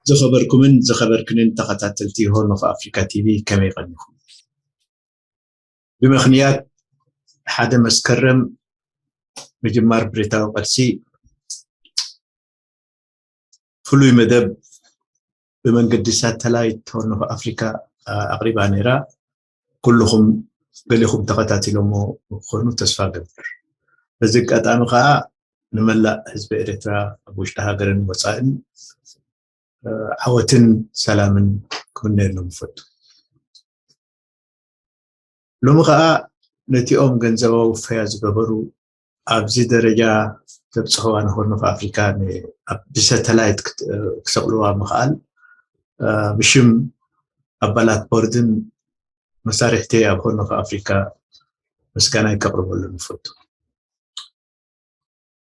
ዝኸበርኩምን ዝኸበርክንን ተኸታተልቲ ሆርን ኦፍ ኣፍሪካ ቲቪ፣ ከመይ ቀኒኹም? ብምኽንያት ሓደ መስከረም ምጅማር ብረታዊ ቃልሲ፣ ፍሉይ መደብ ብመንገዲ ሳተላይት ሆርን ኦፍ ኣፍሪካ ኣቕሪባ ነይራ። ኩልኹም ገሊኹም ተኸታቲሎሞ ክኾኑ ተስፋ ገብር። በዚ ኣጋጣሚ ከዓ ንመላእ ህዝቢ ኤርትራ ኣብ ውሽጢ ሃገርን ወፃእን ዓወትን ሰላምን ክምነየሎም እፈቱ። ሎሚ ከዓ ነቲኦም ገንዘባዊ ውፈያ ዝገበሩ፣ ኣብዚ ደረጃ ዘብፅሕዋ ንሆርን ኦፍ ኣፍሪካ ብሳተላይት ክሰቕልዋ ምኽኣል፣ ብሽም ኣባላት ቦርድን መሳርሕቲ ኣብ ሆርን ኦፍ ኣፍሪካ ምስጋናይ ከቕርበሉ ንፈቱ።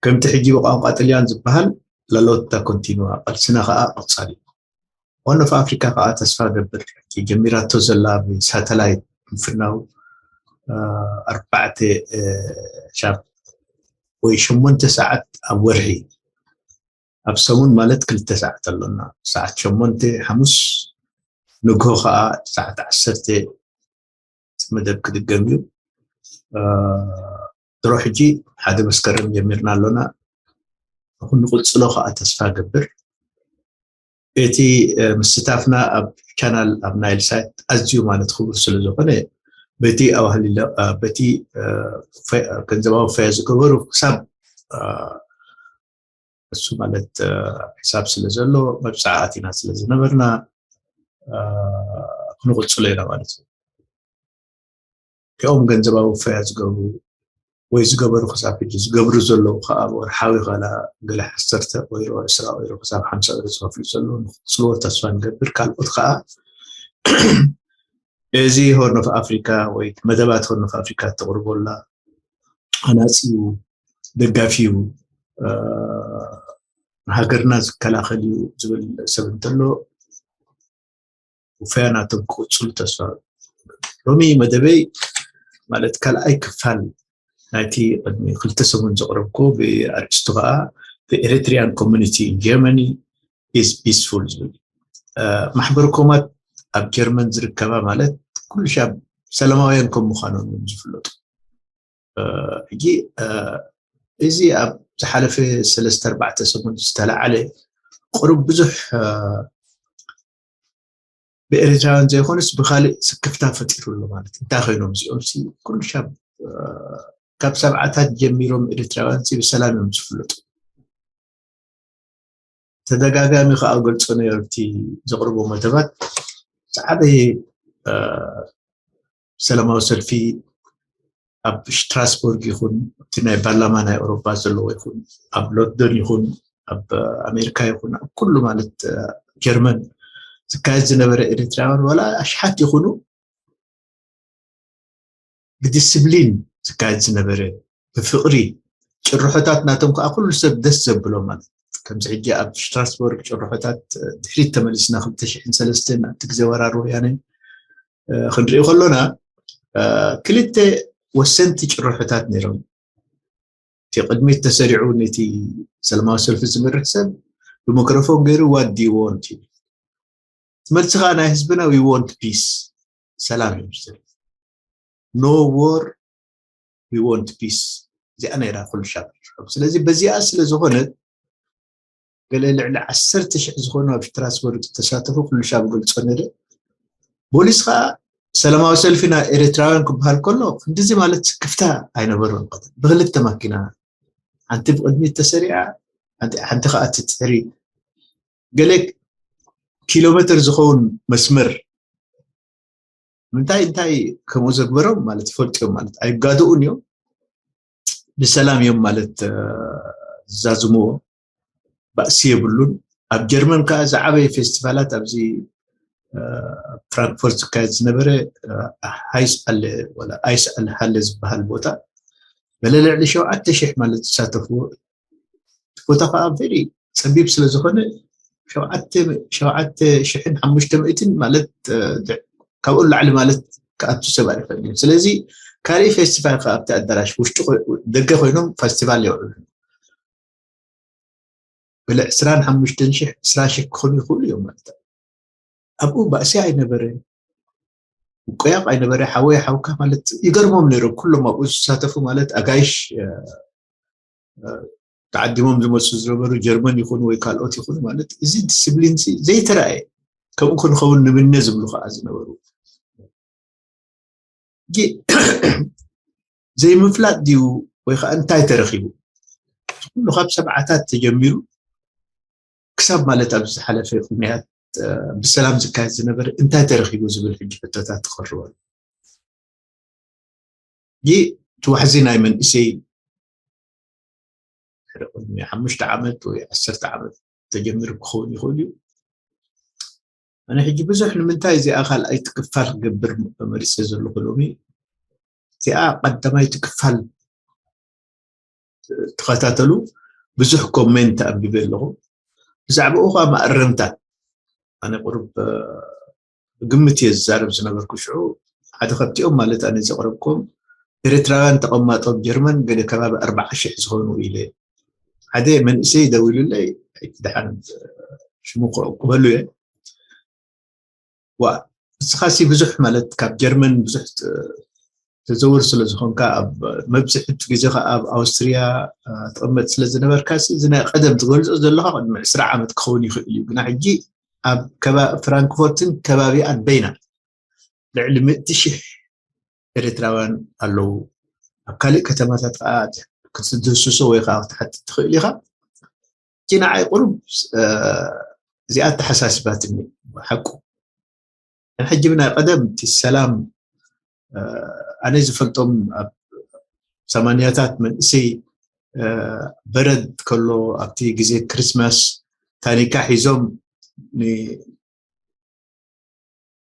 ከምቲ ሕጂ ብቋንቋ ጥልያን ዝበሃል፣ ላሎታ ኮንቲኑዋ፣ ቃልስና ከዓ ቀጻሊ። ሆርን ኦፍ ኣፍሪካ ከዓ ተስፋ ገብር፣ እቲ ጀሚራቶ ዘላ ብሳተላይት ምፍናው ኣርባዕተ ሻብ ወይ ሸሞንተ ሰዓት ኣብ ወርሒ፣ ኣብ ሰሙን ማለት ክልተ ሰዓት ኣሎና። ሰዓት ሸሞንተ ሓሙስ፣ ንግሆ ከዓ ሰዓት ዓሰርተ መደብ ክድገም እዩ። ድሮ ሕጂ ሓደ መስከረም ጀሚርና ኣሎና። ንክንቕፅሎ ከዓ ተስፋ ገብር። እቲ ምስታፍና ኣብ ቻናል ኣብ ናይል ሳት ኣዝዩ ማለት ክቡር ስለ ዝኾነ፣ በቲ ኣዋህሊለ በቲ ገንዘባዊ ፈያ ዝገበሩ ክሳብ እሱ ማለት ሕሳብ ስለ ዘሎ፣ መብፃዕ ኣቲና ስለ ዝነበርና ክንቕፅሎ ኢና ማለት እዩ። እቲኦም ገንዘባዊ ፈያ ዝገብሩ ወይ ዝገበሩ ክሳብ ሕጂ ዝገብሩ ዘለዉ ከዓ ወርሓዊ ካላ ገለ ዓሰርተ ኦይሮ፣ ዕስራ ኦይሮ ክሳብ ሓምሳ ኦይሮ ዝኸፍሉ ዘለዉ ንክፅልዎ ተስፋ ንገብር። ካልኦት ከዓ እዚ ሆርን ኦፍ ኣፍሪካ ወይ መደባት ሆርን ኦፍ ኣፍሪካ እተቕርቦላ ሃናፂ እዩ፣ ደጋፊ እዩ፣ ንሃገርና ዝከላኸል እዩ ዝብል ሰብ እንተሎ፣ ውፈያ ናቶም ክቕፅሉ ተስፋ። ሎሚ መደበይ ማለት ካልኣይ ክፋል ናይቲ ቅድሚ ክልተ ሰሙን ዘቕረብኩ፣ ብኣርእስቱ ከዓ ኤሪትሪያን ኮሚኒቲ ኢን ጀርመኒ ኢዝ ፒስፉል ዝብል። ማሕበር ኮማት ኣብ ጀርመን ዝርከባ ማለት ኩሉ ሻብ ሰላማውያን ከም ምዃኖም እዮም ዝፍለጡ። ሕጂ እዚ ኣብ ዝሓለፈ ሰለስተ ኣርባዕተ ሰሙን ዝተላዓለ ቁሩብ ብዙሕ ብኤርትራውያን ዘይኮነስ ብካልእ ስክፍታ ፈጢሩ ኣሎ። ማለት እንታይ ኮይኖም እዚኦም ሲ? ኩሉ ሻብ ካብ ሰብዓታት ጀሚሮም ኤርትራውያን ሲ ብሰላም እዮም ዝፍለጡ። ተደጋጋሚ ከዓ ገልፆ ነይሩ፣ እቲ ዘቕርቦ መደባት ዝዓበየ ሰላማዊ ሰልፊ ኣብ ስትራስቦርግ ይኹን፣ እቲ ናይ ፓርላማ ናይ ኤውሮፓ ዘለዎ ይኹን፣ ኣብ ሎንዶን ይኹን፣ ኣብ ኣሜሪካ ይኹን፣ ኣብ ኩሉ ማለት ጀርመን ዝካየድ ዝነበረ ኤርትራውያን ዋላ ኣሽሓት ይኹኑ ብዲስፕሊን ዝካየድ ዝነበረ፣ ብፍቕሪ፣ ጭርሖታት ናቶም ከዓ ኩሉ ሰብ ደስ ዘብሎ ማለት ከምዚ ሕጂ ኣብ ስትራስቦርግ ጭርሖታት ድሕሪት ተመሊስና ክልተ ሽሕን ሰለስተን ኣብቲ ግዜ ወራር ወያነ ክንርኢ ከሎና ክልተ ወሰንቲ ጭርሖታት ነይሮም። እቲ ቅድሚት ተሰሪዑ ነቲ ሰላማዊ ሰልፊ ዝምርሕ ሰብ ብማይክሮፎን ገይሩ what do you want? እቲ መልሲ ከዓ ናይ ህዝብና we want peace፣ ሰላም እዮም ዝብል። No war, we want peace። እዚኣ ነይራ ኩሉ ሻብ። ስለዚ በዚኣ ስለ ዝኾነት ገለ ልዕሊ ዓሰርተ ሽሕ ዝኾኑ ኣብ ስትራስቦርግ ዝተሳተፉ ኩሉ ሻብ ገልጾ ነይረ። ፖሊስ ከዓ ሰላማዊ ሰልፊ ናይ ኤርትራውያን ክበሃል ከሎ ክንድዚ ማለት ስክፍታ ኣይነበሮን። ብክልተ ማኪና ሓንቲ ብቅድሚት ተሰሪዓ፣ ሓንቲ ከዓ ትፅዕሪ። ገለ ኪሎ ሜትር ዝኸውን መስመር ምንታይ እንታይ ከምኡ ዘግበሮም ማለት ይፈልጡ እዮም ማለት ኣይጋድኡን እዮም። ብሰላም እዮም ማለት ዝዛዝምዎ፣ ባእሲ የብሉን። ኣብ ጀርመን ከዓ ዝዓበየ ፌስቲቫላት ኣብዚ ፍራንክፎርት ዝካየድ ዝነበረ ሃይስ ኣለ ወላ ኣይስ ኣለ ሃለ ዝበሃል ቦታ ገለ ልዕሊ ሸውዓተ ሽሕ ማለት ዝሳተፍዎ፣ እቲ ቦታ ከዓ ቨሪ ፀቢብ ስለ ዝኾነ ሸውዓተ ሽሕን ሓሙሽተ ሚእትን ማለት ካብኡ ላዕሊ ማለት ክኣቱ ሰብ ኣይኽእል እዩ። ስለዚ ካልእ ፌስቲቫል ከዓ ኣብቲ ኣዳራሽ ውሽጢ ደገ ኮይኖም ፌስቲቫል የውዕሉ። ገለ ዕስራን ሓሙሽተን ሺሕ፣ ዕስራ ሺሕ ክኾኑ ይኽእሉ እዮም ማለት እዩ። ኣብኡ ባእሲ ኣይነበረ፣ ውቁያቕ ኣይነበረ፣ ሓወይ ሓውካ ማለት ይገርሞም ነይሮም። ኩሎም ኣብኡ ዝሳተፉ ማለት ኣጋይሽ፣ እ፣ እ፣ ተዓዲሞም ዝመፁ ዝነበሩ ጀርመን ይኹኑ ወይ ካልኦት ይኹኑ ማለት እዚ ዲስፕሊን እዚ ዘይተረኣየ፣ ከምኡ ክንኸውን ንምነ ዝብሉ ከዓ ዝነበሩ። ጊ-፣ ዘይምፍላጥ ድዩ ወይ ከዓ እንታይ ተረኺቡ? ኩሉ ካብ ሰብዓታት ተጀሚሩ ክሳብ ማለት ኣብ ዝሓለፈ ቅንያት፣ እ፣ ብሰላም ዝካየድ ዝነበረ እንታይ ተረኺቡ ዝብል ሕጂ ሕቶታት ትቐርበሉ። ጊ-፣ እቲ ዋሕዚ ናይ መንእሰይ ሓደ ቅድሚ ሓሙሽተ ዓመት ወይ ዓሰርተ ዓመት ተጀሚሩ ክኸውን ይኽእል እዩ። ኣነ ሕጂ ብዙሕ ንምንታይ እዚኣ ካልኣይቲ ክፋል ክገብር መሪጸ ዘለኹ ሎሚ፣ እዚኣ ቀዳማይቲ ክፋል ተኸታተሉ፣ ብዙሕ ኮሜንት ኣንቢበ ኣለኹ። ብዛዕባኡ ከዓ መኣረምታ፣ ኣነ ቁሩብ፣ እ፣ ግምት እየ ዝዛረብ ዝነበርኩ። ሽዑ ሓደ ካብቲኦም ማለት ኣነ ዘቕረብኩም ኤርትራውያን ተቐማጦ ኣብ ጀርመን ገለ ከባቢ ኣርባዓ ሺሕ ዝኾኑ ኢለ፣ ሓደ መንእሰይ ደዊሉለይ፣ ደሓን ሽሙ ክዕቁበሉ እየ። ዋ፣ ንስኻሲ ብዙሕ ማለት ካብ ጀርመን ብዙሕ ት-፣ ተዘውር ስለ ዝኾንካ፣ ኣብ መብዝሒ እቲ ግዜ ኸዓ ኣብ ኣውስትርያ፣ እ፣ ትቕመጥ ስለ ዝነበርካሲ፣ እዚ ናይ ቀደም ትገልጾ ዘለኻ ቅድሚ ዕስራ ዓመት ክኸውን ይኽእል እዩ። ግና ሕጂ ኣብ ከባ-፣ ፍራንክፎርትን ከባቢኣን በይና ልዕሊ ሚእቲ ሺሕ ኤርትራውያን ኣለዉ። ኣብ ካልእ ከተማታት ኸዓ ክትድህስሶ ወይ ኸዓ ክትሓትት ትኽእል ኢኻ። እቲ ንዓይ ቁሩብ፣ እ፣ እዚኣ ኣተሓሳሲባትኒ ሓቁ። ሕጂ ብናይ ቀደም እቲ ሰላም፣ እ፣ ኣነ ዝፈልጦም ኣብ ሰማንያታት መንእሰይ፣ እ፣ በረድ ከሎ ኣብቲ ግዜ ክርስማስ ታኒካ ሒዞም ን-፣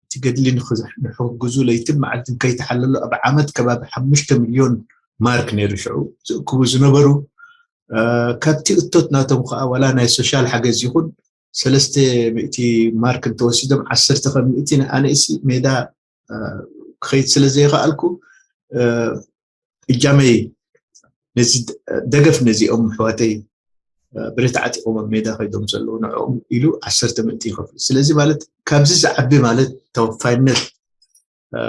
እቲ ገድሊ ንኽዝ-፣ ንኽሕግዙ ለይትን መዓልትን ከይተሓለሉ ኣብ ዓመት ከባቢ ሓሙሽተ ሚልዮን ማርክ ነይሩ ሽዑ ዝእክቡ ዝነበሩ። እ፣ ካብቲ እቶት ናቶም ከዓ ዋላ ናይ ሶሻል ሓገዝ ይኹን ሰለስተ ሚእቲ ማርክ እንተወሲዶም ዓሰርተ ከም ሚእቲ ንኣነይሲ ሜዳ፣ እ፣ ክኸይድ ስለ ዘይኸኣልኩ፣ እ፣ እጃመይ ነዚ ደ-፣ ደገፍ ነዚኦም ኣሕዋተይ፣ እ፣ ብረት ዓጢቖም ኣብ ሜዳ ከይዶም ዘለዉ ንዕኦም ኢሉ ዓሰርተ ሚእቲ ይኸፍል። ስለዚ ማለት ካብዚ ዝዓቢ ማለት ተወፋይነት፣ እ፣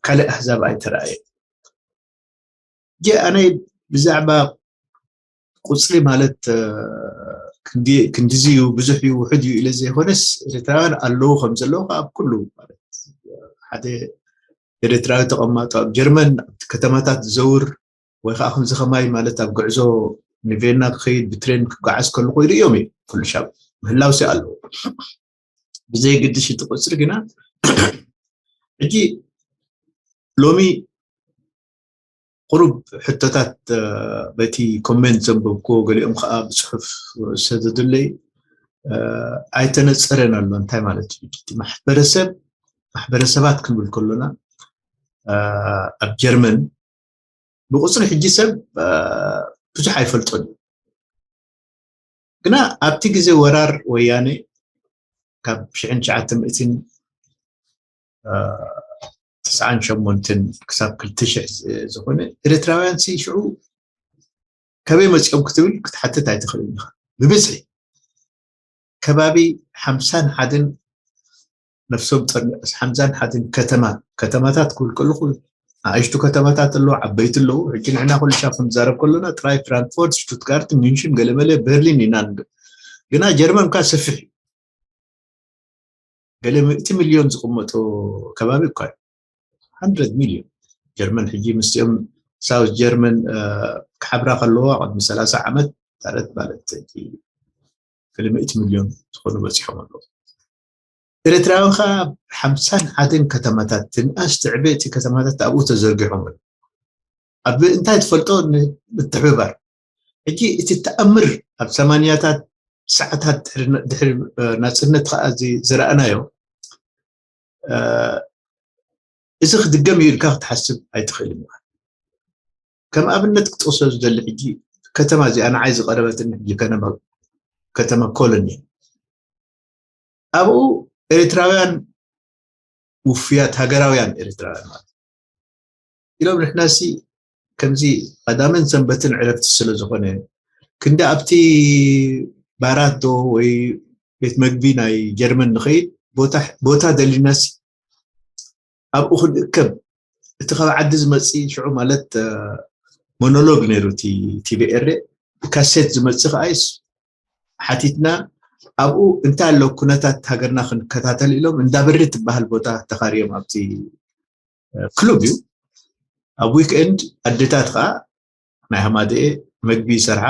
ካልእ ኣህዛብ ኣይተረኣየ። ጀ-፣ ኣነ ብዛዕባ ቁጽሪ ማለት፣ እ፣ ክንዲ-፣ ክንዲዚ እዩ፣ ብዙሕ እዩ፣ ውሑድ እዩ ኢለ ዘይኮነስ፣ ኤርትራውያን ኣለዉ ከም ዘለዉ ኣብ ኩሉ ማለት፣ ሓደ ኤርትራዊ ተቐማጦ ኣብ ጀርመን ኣብቲ ከተማታት ዝዘውር ወይ ከዓ ከምዚ ከማይ ማለት ኣብ ጉዕዞ ንቬና ክኸይድ ብትሬን ክጓዓዝ ከለኹ ይርእዮም እዩ። ኩሉ ሻብ ምህላውሲ ኣለዎ። ብዘይ ግድሽ እቲ ቁጽሪ ግና ሕጂ ሎሚ ቁሩብ ሕቶታት፣ እ፣ በቲ ኮሜንት ዘንበብኩዎ፣ ገሊኦም ከዓ ብጽሑፍ ሰደዱለይ፣ እ፣ ኣይተነጸረን ኣሎ። እንታይ ማለት እዩ? እቲ ማሕበረሰብ፣ ማሕበረሰባት ክንብል ከሎና፣ እ፣ ኣብ ጀርመን ብቁጽሪ ሕጂ ሰብ፣ እ፣ ብዙሕ ኣይፈልጦን እዩ። ግና ኣብቲ ግዜ ወራር ወያነ ካብ ሽሕን ትሽዓተ ሚእትን፣ እ፣ ተስዓን ሸሞንተን ክሳብ ክልተ ሽሕ ዝ-፣ ዝኾነ ኤርትራውያን ሲ ሽዑ ከበይ መጺኦም ክትብል ክትሓትት ኣይትኽእልን ኢኻ። ብብዝሒ ከባቢ ሓምሳን ሓደን ነፍሶም ጠርኒ-፣ ሓምሳን ሓደን ከተማ፣ ከተማታት ክብል ከለኹ ንኣሽቱ ከተማታት ኣለዉ፣ ዓበይቲ ኣለዉ። ሕጂ ንሕና ኩሉ ሻብ ክንዛረብ ከሎና ጥራይ ፍራንክፎርት፣ ሽቱትጋርት፣ ሚንሽን፣ ገለመለ፣ በርሊን ኢና ንብል። ግና ጀርመን እኳ ሰፊሕ እዩ። ገለ ሚእቲ ሚልዮን ዝቕመጦ ከባቢ እኳ እዩ። ሃንድረድ ሚልዮን። ጀርመን ሕጂ ምስኦም ሳውዝ ጀርመን፣ እ፣ ክሓብራ ከለዋ ቅድሚ ሰላሳ ዓመት ማለት ማለት ሕጂ ገለ ሚእቲ ሚልዮን ዝኾኑ በጺሖም ኣለዉ። ኤርትራውያን ኸኣ ሓምሳን ሓደን ከተማታት፣ ንኣሽቱ ዕቤቲ ከተማታት ኣብኡ ተዘርጊሖም ኣለዉ። ኣብ እንታይ ትፈልጦ ን-፣ ምትሕብባር። ሕጂ እቲ ተኣምር ኣብ ሰማንያታት፣ ሰዓታት ድሕሪ ነ-፣ ድሕሪ፣ እ፣ ናጽነት ኸኣ እዚ ዝረኣናዮ፣ እ፣ እዚ ክድገም እዩ ኢልካ ክትሓስብ ኣይትኽእልን ኢኻ። ከም ኣብነት ክጠቕሶ ዝደሊ ሕጂ ከተማ እዚኣ ንዓይ ዝቐረበትኒ ሕጂ ከነማ፣ ከተማ ኮሎን እያ። ኣብኡ ኤርትራውያን ውፉያት ሃገራውያን ኤርትራውያን ማለት ኢሎም ንሕናሲ ከምዚ ቀዳምን ሰንበትን ዕረፍቲ ስለ ዝኾነ ክንዲ ኣብቲ ባራት ዶ ወይ ቤት መግቢ ናይ ጀርመን ንኸይድ፣ ቦታ ደሊናሲ ኣብኡ ክንእከብ፣ እቲ ካብ ዓዲ ዝመፅእ ሽዑ ማለት ሞኖሎግ ነይሩ። ቲቪኤር ካሴት ዝመፅእ ከኣይስ ሓቲትና፣ ኣብኡ እንታይ ኣሎ ኩነታት ሃገርና ክንከታተል ኢሎም እንዳበሪ ትበሃል ቦታ ተኻርዮም ኣብቲ ክሉብ እዩ። ኣብ ዊክኤንድ ኣዴታት ከዓ ናይ ሃማደኤ መግቢ ይሰርሓ፣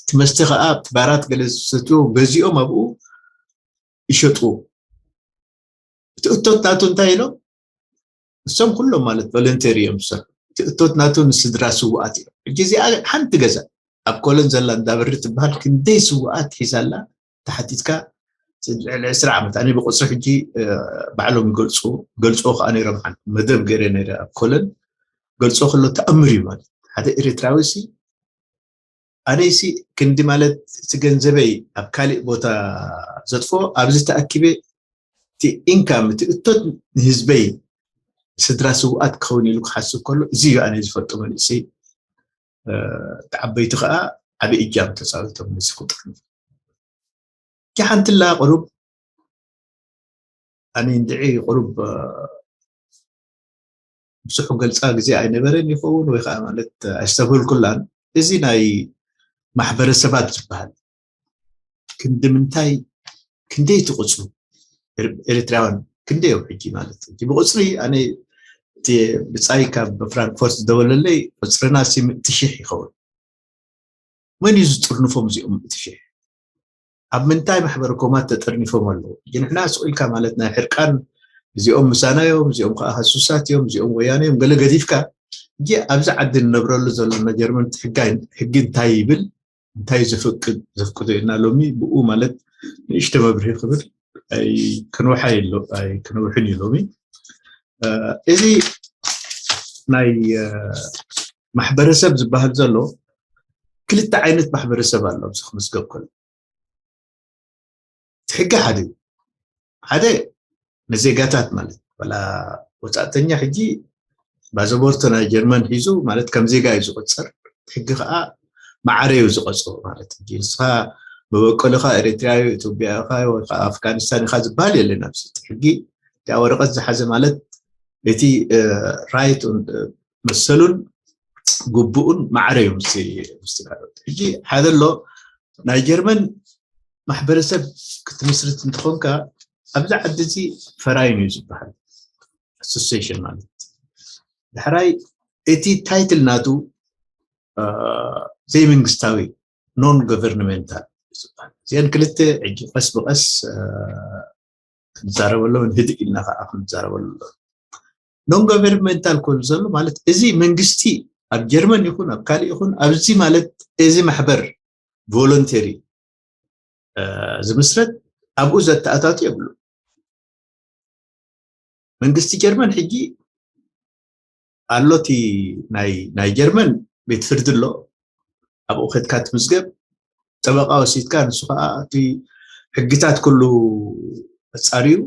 ትመስቲ ከዓ ኣብቲ ባራት ገለ ዝሰትዎ ገዚኦም ኣብኡ ይሸጥዎ። እቲ እቶት ናቱ እንታይ ኢሎም? እሶም ኩሎም ማለት ቮለንቴር እዮም ዝሰርሑ። እቲ እቶት ናቱ ንስድራ ስውኣት እዮም። ሕጂ እዚኣ ሓንቲ ገዛ ኣብ ኮለን ዘላ እንዳበሪ ትበሃል ክንደይ ስውኣት ሒዛላ ተሓቲትካ ልዕሊ ዕስራ ዓመት ኣነ ብቁፅሪ ሕጂ ባዕሎም ይገልፁ ገልፅዎ ከዓ ነይሮም። ሓንቲ መደብ ገይረ ነይረ ኣብ ኮለን ገልፆ ከሎ ተኣምር እዩ ማለት ሓደ ኤርትራዊ ሲ ኣነይሲ ክንዲ ማለት እቲ ገንዘበይ ኣብ ካሊእ ቦታ ዘጥፎ ኣብዚ ተኣኪበ እቲ ኢንካም እቲ እቶት ንህዝበይ ስድራ ስውኣት ክኸውን ኢሉ ክሓስብ ከሎ እዚ እዩ ኣነ ዝፈልጦ መንእሰይ። ተዓበይቲ ከዓ ዓብይ እጃም ተፃዊቶም ነዚ ክውጥር ሓንቲ ኣላ ቁሩብ ኣነ እንድዒ ቁሩብ ብዙሕ ገልፃ ግዜ ኣይነበረን ይኸውን ወይ ከዓ ማለት ኣይስተብህልኩላን። እዚ ናይ ማሕበረሰባት ዝበሃል ክንዲ ምንታይ ክንደይ ትቁፅሩ ኤርትራውያን ክንደይ እዮም ሕጂ ማለት እ ብቁፅሪ ኣነ ብፃይ ካብ ፍራንክፎርት ዝደወለለይ ቁፅርና ሲ ምእቲ ሽሕ ይኸውን። መን እዩ ዝጥርንፎም እዚኦም ምእቲ ሽሕ? ኣብ ምንታይ ማሕበረ ኮማት ተጠርኒፎም ኣለዉ? ንሕና ስቕ ኢልካ ማለት ናይ ሕርቃን እዚኦም ምሳና እዮም፣ እዚኦም ከዓ ሃሱሳት እዮም፣ እዚኦም ወያነ እዮም ገለ ገዲፍካ እ ኣብዚ ዓዲ ንነብረሉ ዘለና ጀርመን ሕጊ እንታይ ይብል እንታይ ዘፍቅድ ዘፍቅዶ ኢልና ሎሚ ብኡ ማለት ንእሽተ መብርሂ ክብል ኣይክንውሓ ኣይክንውሕን እዩ ሎሚ እዚ ናይ ማሕበረሰብ ዝበሃል ዘሎ ክልተ ዓይነት ማሕበረሰብ ኣሎ ኣብዚ ክምዝገብ ከሎ እቲ ሕጊ ሓደ እዩ ሓደ ንዜጋታት ማለት ወላ ወፃእተኛ ሕጂ ባዘቦርቶ ናይ ጀርመን ሒዙ ማለት ከም ዜጋ እዩ ዝቆፀር ሕጊ ከዓ ማዕረ እዩ ዝቆፅሮ ማለት እ ንስኻ መበቀልኻ ኤርትራዊ ኢትዮጵያ ኢኻ ወይ ከዓ ኣፍጋኒስታን ኢኻ ዝበሃል የለን ኣብዚ ሕጊ እቲኣ ወረቀት ዝሓዘ ማለት እቲ ራይት መሰሉን ግቡኡን ማዕረ እዩ ምስቲ ካልኦት ሕጂ ሓደ ኣሎ ናይ ጀርመን ማሕበረሰብ ክትምስርት እንትኾንካ ኣብዚ ዓዲ እዚ ፈራይን እዩ ዝበሃል ኣሶሲሽን ማለት ዳሕራይ እቲ ታይትል ናቱ ዘይመንግስታዊ ኖን ጎቨርንመንታል ዝበሃል እዚአን ክልተ ሕጂ ቀስ ብቀስ ክንዛረበሎም ህድእ ኢልና ከዓ ክንዛረበሉ ኣሎ ኖን ጎቨርንመንታል ኮይኑ ዘሎ ማለት እዚ መንግስቲ ኣብ ጀርመን ይኹን ኣብ ካልእ ይኹን ኣብዚ ማለት እዚ ማሕበር ቮለንተሪ ዝምስረት ኣብኡ ዘተኣታቱ የብሉ መንግስቲ ጀርመን ሕጂ ኣሎ እቲ ናይ ጀርመን ቤት ፍርዲ ኣሎ ኣብኡ ከድካ ትምዝገብ ጠበቃ ወሲድካ ንሱ ከዓ እቲ ሕግታት ኩሉ ኣፃርዩ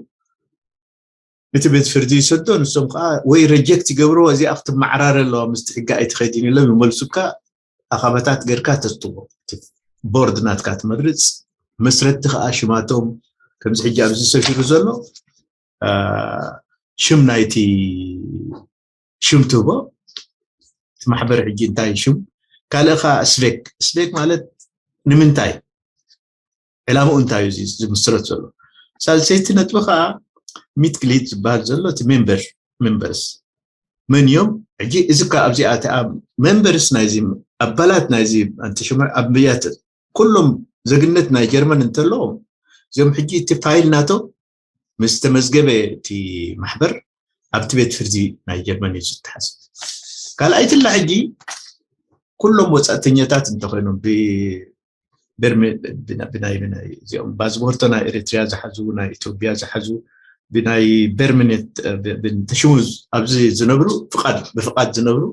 እቲ ቤት ፍርዲ ይሰዶ ንሶም ከዓ ወይ ረጀክት ይገብርዎ እዚኣ ክትመዓራረ ኣለዋ ምስቲ ሕጊ ኣይትኸይድን ኢሎም ይመልሱካ ኣኻባታት ገርካ ተስትቦ ቦርድ ናትካ ትመርፅ መስረቲ ከዓ ሽማቶም ከምዚ ሕጂ ኣብዚ ሰፊሩ ዘሎ ሽም ናይቲ ሽም ትህቦ እቲ ማሕበር ሕጂ እንታይ ሽም ካልእ ከዓ ስቬክ ስቬክ ማለት ንምንታይ ዕላምኡ እንታይ እዩ ዝምስረት ዘሎ ሳልሰይቲ ነጥቢ ከዓ ሚትግሊት ዝበሃል ዘሎ እቲ ሜምበር ሜምበርስ መን እዮም ሕጂ እዚ ካ ኣብዚኣ ሜምበርስ ናይዚ ኣባላት ናይዚ ኣንተሽመ ኣብያት ኩሎም ዜግነት ናይ ጀርመን እንተለዎም እዚኦም ሕጂ እቲ ፋይል ናቶም ምስ ተመዝገበ እቲ ማሕበር ኣብቲ ቤት ፍርዲ ናይ ጀርመን እዩ ዝተሓዝ ካልኣይትላ ሕጂ ኩሎም ወፃእተኛታት እንተኮይኖም ብናይ እዚኦም ባዝቦርቶ ናይ ኤሪትሪያ ዝሓዙ ናይ ኢትዮጵያ ዝሓዙ ብናይ በርሚኔት ተሽሙ ኣብዚ ዝነብሩ ፍቃድ ብፍቃድ ዝነብሩ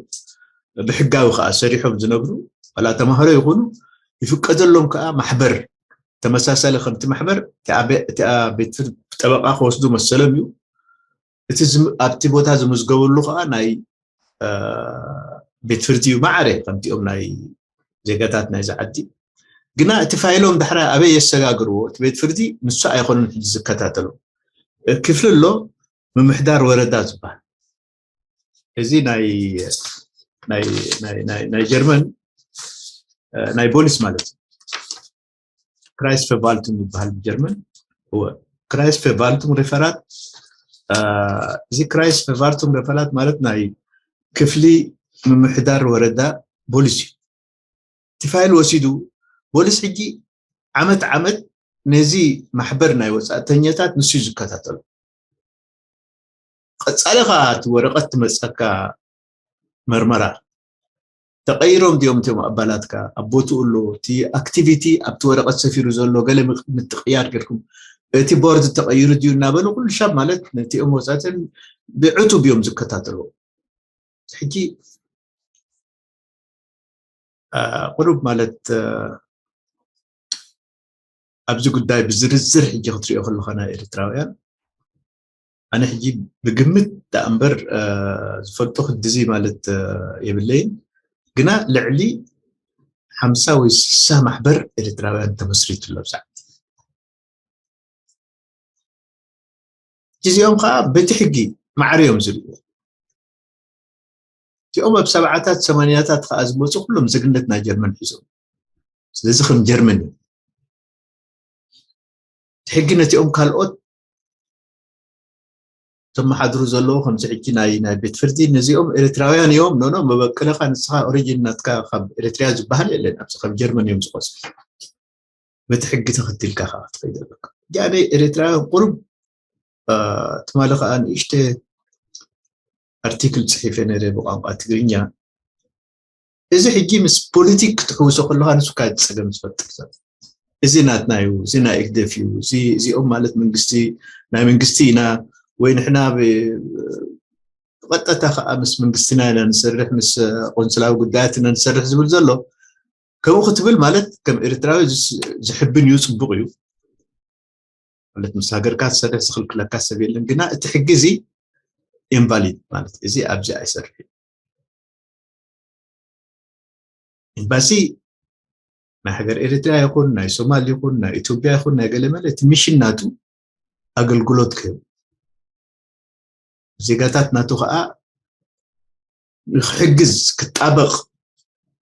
ብሕጋዊ ከዓ ሰሪሖም ዝነብሩ ዋላ ተማሃሮ ይኹኑ ይፍቀደሎም ከዓ ማሕበር ተመሳሳሊ ከምቲ ማሕበር እቲኣ ቤት ጠበቃ ክወስዱ መሰሎም እዩ እቲ ኣብቲ ቦታ ዝምዝገበሉ ከዓ ናይ ቤት ፍርዲ እዩ ማዕረ ከምቲኦም ናይ ዜጋታት ናይዚ ዓዲ ግና እቲ ፋይሎም ዳሕራ ኣበይ የሰጋግርዎ እቲ ቤት ፍርዲ ንሱ ኣይኮኑን ሕጂ ዝከታተሉ። ክፍሊ ኣሎ፣ ምምሕዳር ወረዳ ዝበሃል። እዚ ናይ ናይ ናይ ናይ ጀርመን ናይ ቦሊስ ማለት እዩ። ክራይስ ፌርቫልቱን ይበሃል ብጀርመን። እወ፣ ክራይስ ፌርቫልቱን ሬፈራት። እዚ ክራይስ ፌርቫልቱን ሬፈራት ማለት ናይ ክፍሊ ምምሕዳር ወረዳ ቦሊስ እዩ። እቲ ፋይል ወሲዱ ቦሊስ ሕጂ ዓመት ዓመት ነዚ ማሕበር ናይ ወፃእተኛታት ንሱ እዩ ዝከታተሉ። ቀፃሊ ከዓ እቲ ወረቐት ትመፀካ መርመራ ተቐይሮም ድዮም እቶም ኣባላትካ ኣብ ቦትኡ ኣሎ እቲ ኣክቲቪቲ ኣብቲ ወረቐት ሰፊሩ ዘሎ ገለ ምትቕያር ጌርኩም እቲ ቦርድ ተቐይሩ ድዩ እናበሉ ኩሉ ሻብ ማለት ነቲኦም ወፃእተን ብዕቱብ እዮም ዝከታተሉ። ሕጂ ቁሩብ ማለት ኣብዚ ጉዳይ ብዝርዝር ሕጂ ክትሪኦ ከለካ ናይ ኤርትራውያን ኣነ ሕጂ ብግምት ደኣ እምበር ዝፈልጦ ክድዚ ማለት የብለይን። ግና ልዕሊ ሓምሳ ወይ ስሳ ማሕበር ኤርትራውያን ተመስሪቱ ኣሎ ብዛዕባ እዚኦም ከዓ በቲ ሕጊ ማዕረ እዮም ዝርእዎ። እቲኦም ኣብ ሰብዓታት ሰማንያታት ከዓ ዝመፁ ኩሎም ዜግነት ናይ ጀርመን ሒዞም። ስለዚ ከም ጀርመን እዩ ሕጊ ነቲኦም ካልኦት ተመሓድሩ ዘለዉ ከምዚ ሕጂ ናይ ናይ ቤት ፍርዲ ነዚኦም ኤርትራውያን እዮም ኖኖ መበቀለካ ንስኻ ኦሪጂን ናትካ ካብ ኤርትርያ ዝበሃል የለን ኣብዚ ከም ጀርመን እዮም ዝቆፅሩ በቲ ሕጊ ተኸቲልካ ከዓ ክትኸይድ ኣለካ። ያኔ ኤርትራውያን ቁሩብ ትማሊ ከዓ ንእሽተ ኣርቲክል ፅሒፈ ነረ ብቋንቋ ትግርኛ። እዚ ሕጂ ምስ ፖለቲክ ክትሕውሶ ከለካ ንሱ ካብ ፀገም ዝፈጥር ዘሎ እዚ ናትና እዩ፣ እዚ ናይ ኢህደፍ እዩ፣ እዚኦም ማለት መንግስቲ ናይ መንግስቲ ኢና ወይ ንሕና ብቀጥታ ከዓ ምስ መንግስትና ኢና ንሰርሕ ምስ ቆንስላዊ ጉዳያት ኢና ንሰርሕ ዝብል ዘሎ ከምኡ ክትብል ማለት ከም ኤርትራዊ ዝሕብን እዩ፣ ፅቡቅ እዩ። ማለት ምስ ሃገርካ ትሰርሕ ዝኽልክለካ ሰብ የለን። ግና እቲ ሕጊ እዚ ኢንቫሊድ ማለት እዚ ኣብዚ ኣይሰርሕ። ኤምባሲ ናይ ሃገር ኤርትራ ይኹን ናይ ሶማል ይኹን ናይ ኢትዮጵያ ይኹን ናይ ገለ መለ እቲ ሚሽን ናቱ ኣገልግሎት ክህብ ዜጋታት ናቱ ከዓ ንክሕግዝ ክጣበቕ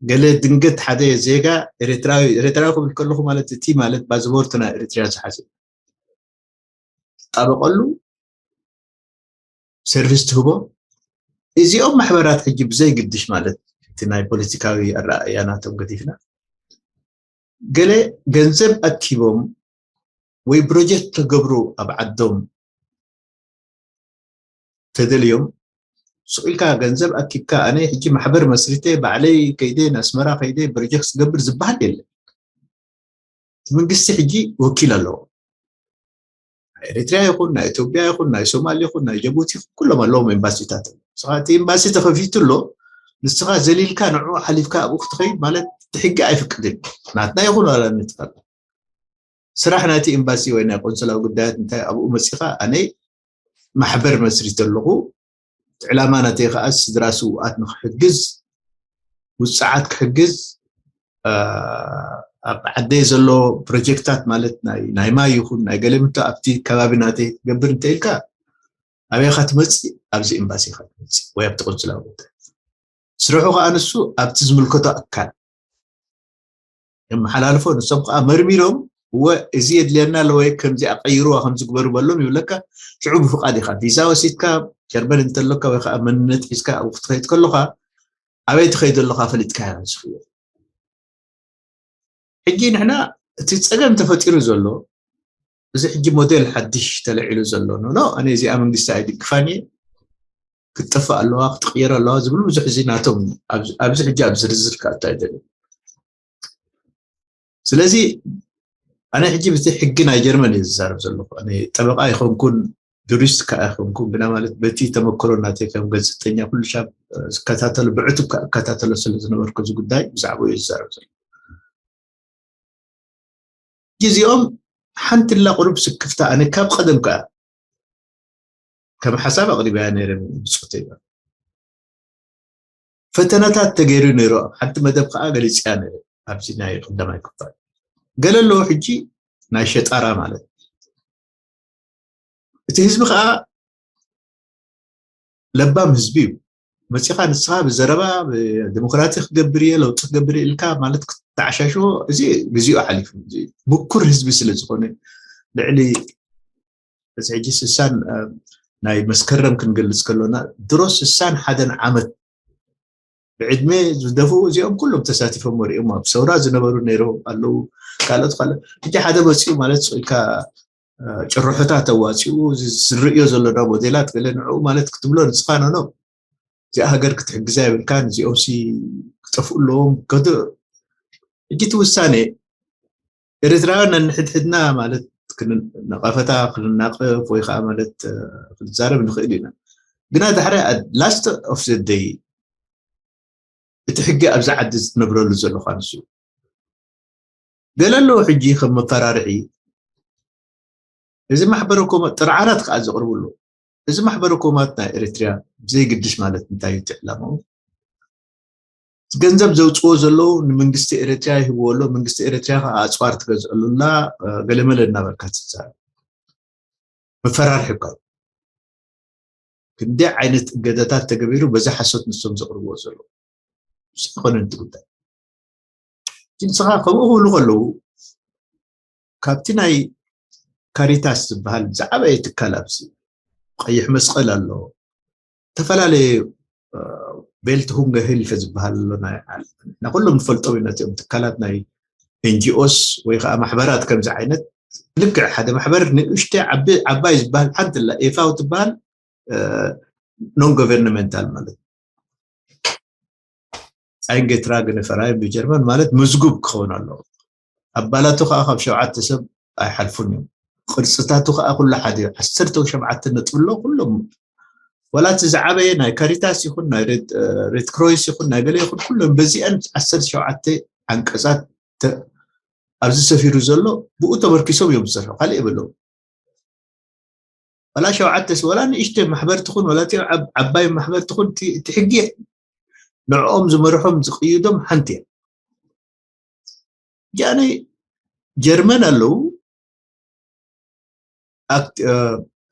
ገለ ድንገት ሓደ ዜጋ ኤርትራዊ ኤርትራዊ ክብል ከለኹ ማለት እቲ ማለት ፓስፖርት ናይ ኤርትራ ዝሓዘ ክጣበቐሉ ሰርቪስ ትህቦ። እዚኦም ማሕበራት ሕጂ ብዘይግድሽ ማለት እቲ ናይ ፖለቲካዊ ኣረኣእያ ናቶም ገዲፍና ገለ ገንዘብ ኣኪቦም ወይ ፕሮጀክት ተገብሩ ኣብ ዓዶም ተደልዮም ስቕ ኢልካ ገንዘብ ኣኪብካ ኣነ ሕጂ ማሕበር መስሪተ ባዕለይ ከይደ ንኣስመራ ከይደ ፕሮጀክት ዝገብር ዝበሃል የለን። እቲ መንግስቲ ሕጂ ወኪል ኣለዎ። ናይ ኤርትርያ ይኹን ናይ ኢትዮጵያ ይኹን ናይ ሶማል ይኹን ናይ ጀቡቲ ይኹን ኩሎም ኣለዎም ኤምባሲታት። ንስኻ እቲ ኤምባሲ ተኸፊቱ ኣሎ ንስኻ ዘሊልካ ንዑ ሓሊፍካ ኣብኡ ክትኸይድ ማለት እቲ ሕጊ ኣይፍቅድን። ናትና ይኹን ዋላ ንትኸል ስራሕ ናይቲ ኤምባሲ ወይ ናይ ቆንስላዊ ጉዳያት እንታይ ኣብኡ መፂኻ ኣነ ማሕበር መስሪተ ኣለኹ። እቲ ዕላማ ናተይ ከዓ ስድራ ስውኣት ንክሕግዝ ውፅዓት ክሕግዝ ኣብ ዓደይ ዘሎ ፕሮጀክታት ማለት ናይ ማይ ይኹን ናይ ገለምቶ ኣብቲ ከባቢ ናተይ ክትገብር እንተኢልካ ኣበይካ ትመፅእ ኣብዚ ኤምባሲካ ትመፅእ ወይ ኣብቲ ቆንስላዊ ጉዳያት ስርሑ ከዓ ንሱ ኣብቲ ዝምልከቶ ኣካል የመሓላልፎ ንሶም ከዓ መርሚሮም እወ እዚ የድልየና ኣለወ ከምዚ ኣቀይርዋ ከምዚ ግበሩ በሎም ይብለካ። ሽዑ ብፍቃድ ኢካ ቪዛ ወሲድካ ጀርመን እንተለካ ወይ ከዓ መንነት ሒዝካ ኣብኡ ክትኸይድ ከለካ ኣበይ ትኸይድ ኣለካ ፈሊጥካ ዝኽእል። ሕጂ ንሕና እቲ ፀገም ተፈጢሩ ዘሎ እዚ ሕጂ ሞዴል ሓድሽ ተለዒሉ ዘሎ ኖ ኣነ እዚኣ መንግስቲ ኣይድግፋን እየ ክትጠፍእ ኣለዋ ክትቅየር ኣለዋ ዝብሉ ብዙሕ እዚ ናቶም ኣብዚ ሕጂ ኣብ ዝርዝር ክኣቱ ኣይደልን። ስለዚ ኣነ ሕጂ ብቲ ሕጊ ናይ ጀርመን እየ ዝዛረብ ዘለኹ። ጠበቃ ኣይኮንኩን ጁሪስት ከዓ ኣይኮንኩን ግና ማለት በቲ ተመክሮ ናተይ ከም ገዝተኛ ኩሉ ሻብ ዝከታተሉ ብዕቱብ እከታተሎ ስለ ዝነበርኩ እዚ ጉዳይ ብዛዕባኡ እየ ዝዛረብ ዘለኹ። ግዜኦም ሓንቲ ላ ቁሩብ ስክፍታ ኣነ ካብ ቀደም ከኣ ከም ሓሳብ ኣቕሪበያ ነይረ ብጾተይ ፈተነታት ተገይሩ ነይሩ ኣብ ሓንቲ መደብ ከኣ ገሊጽያ ነይረ ኣብዚ ናይ ቀዳማይ ክፋል ገለ ኣለዎ ሕጂ ናይ ሸጣራ ማለት። እቲ ህዝቢ ከዓ ለባም ህዝቢ እዩ። መፂኻ ንስኻ ብዘረባ ብ-፣ ዲሞክራሲ ክገብር እየ፣ ለውጢ ክገብር እየ ኢልካ ማለት ክትተዓሻሽዎ፣ እዚ ግዜኡ ሓሊፉ። እዚ ምኩር ህዝቢ ስለ ዝኾነ፣ ልዕሊ እዚ ሕጂ ስሳን፣ እ፣ ናይ መስከረም ክንገልጽ ከሎና፣ ድሮ ስሳን ሓደን ዓመት ብዕድመ ዝደፍኡ እዚኦም ኩሎም ተሳቲፎም ወሪኦም ኣብ ሰውራ ዝነበሩ ነይሮም ኣለዉ። ካልኦት ካልኦት ሕጂ ሓደ መፂኡ ማለት ስቕ ኢልካ፣ እ፣ ጭርሖታት ኣዋፂኡ እዚ ዝርእዮ ዘለና ሞዴላት ገለ ንዕኡ ማለት ክትብሎ ንስኻ ኖ ኖ፣ እዚኣ ሃገር ክትሕግዛ የብልካን፣ እዚኦም ሲ ክጠፍኡ ኣለዎም። ከድ-፣ ሕጂ እቲ ውሳኔ ኤርትራውያን ነንሕድሕድና ማለት ክን-፣ ነቐፈታ ክንናቐፍ ወይ ከዓ ማለት፣ እ፣ ክንዛረብ ንኽእል ኢና። ግና ዳሕራይ at last of the day እቲ ሕጊ ኣብዚ ዓዲ ዝነብረሉ ዘሎ ኳንሱ ገለ ኣለዎ። ሕጂ ከም መፈራርሒ እዚ ማሕበረ ኮማት ጥርዓናት ከዓ ዘቕርቡ ኣለዉ። እዚ ማሕበረ ኮማት ናይ ኤርትርያ ብዘይግድሽ ማለት እንታይ እዩ እቲ ዕላማኡ? ገንዘብ ዘውፅዎ ዘለዉ ንመንግስቲ ኤርትርያ ይህብዎ ኣሎ። መንግስቲ ኤርትርያ ከዓ ኣፅዋር ትገዝአሉና፣ እ፣ ገለመለ እናበልካ ትዛረብ። መፈራርሒ እኳ እዩ። ክንደይ ዓይነት እገዳታት ተገቢሩ በዚ ሓሶት ንሶም ዘቕርብዎ ዘለዉ። ንሱ ኣይኮነን እቲ ጉዳይ። ግን ንስኻ ከምኡ ክብሉ ከለዉ ካብቲ ናይ ካሪታስ ዝበሃል ዝዓበየ ትካል ኣብዚ ቀይሕ መስቀል ኣሎ፣ ዝተፈላለየ፣ እ፣ ቤልት ሁንገ ህልፈ ዝበሃል ኣሎ። ናይ ዓለም ንሕና ኩሎም ንፈልጦም ኢና እዚኦም ትካላት ናይ ኤንጂኦስ ወይ ከዓ ማሕበራት ከምዚ ዓይነት። ልክዕ ሓደ ማሕበር ንእሽተ ዓቢ-፣ ዓባይ ዝበሃል ሓንቲ ኣላ፣ ኤፋው ትበሃል፣ እ፣ ኖን ጎቨርንመንታል ማለት ኣይንጌትራ ግንፈራይ ብጀርመን ማለት መዝጉብ ክኸውን ኣለዎ። ኣባላቱ ከዓ ካብ ሸውዓተ ሰብ ኣይሓልፉን እዮም። ቅርፅታቱ ከዓ ኩሉ ሓደ እዩ። ዓሰርተ ሸውዓተ ነጥቢ ኣሎ ኩሎም። ወላ እቲ ዝዓበየ ናይ ካሪታስ ይኹን ናይ ሬድ፣ እ፣ ሬድ ክሮይስ ይኹን ናይ ገለ ይኹን ኩሎም በዚአን ዓሰርተ ሸውዓተ ዓንቀፃት ተ-፣ ኣብዚ ሰፊሩ ዘሎ ብኡ ተመርኪሶም እዮም ዝሰርሑ፣ ካልእ የብሎም። ወላ ሸውዓተ ስ-፣ ወላ ንእሽተ ማሕበር ትኹን፣ ወላ እቲ ዓብ-፣ ዓባይ ማሕበር ትኹን፣ እቲ፣ እቲ ሕጊ ንዕኦም ዝመርሖም ዝቕይዶም ሓንቲ እያ። ጃኒ ጀርመን ኣለዉ፣ ኣክት-፣ እ፣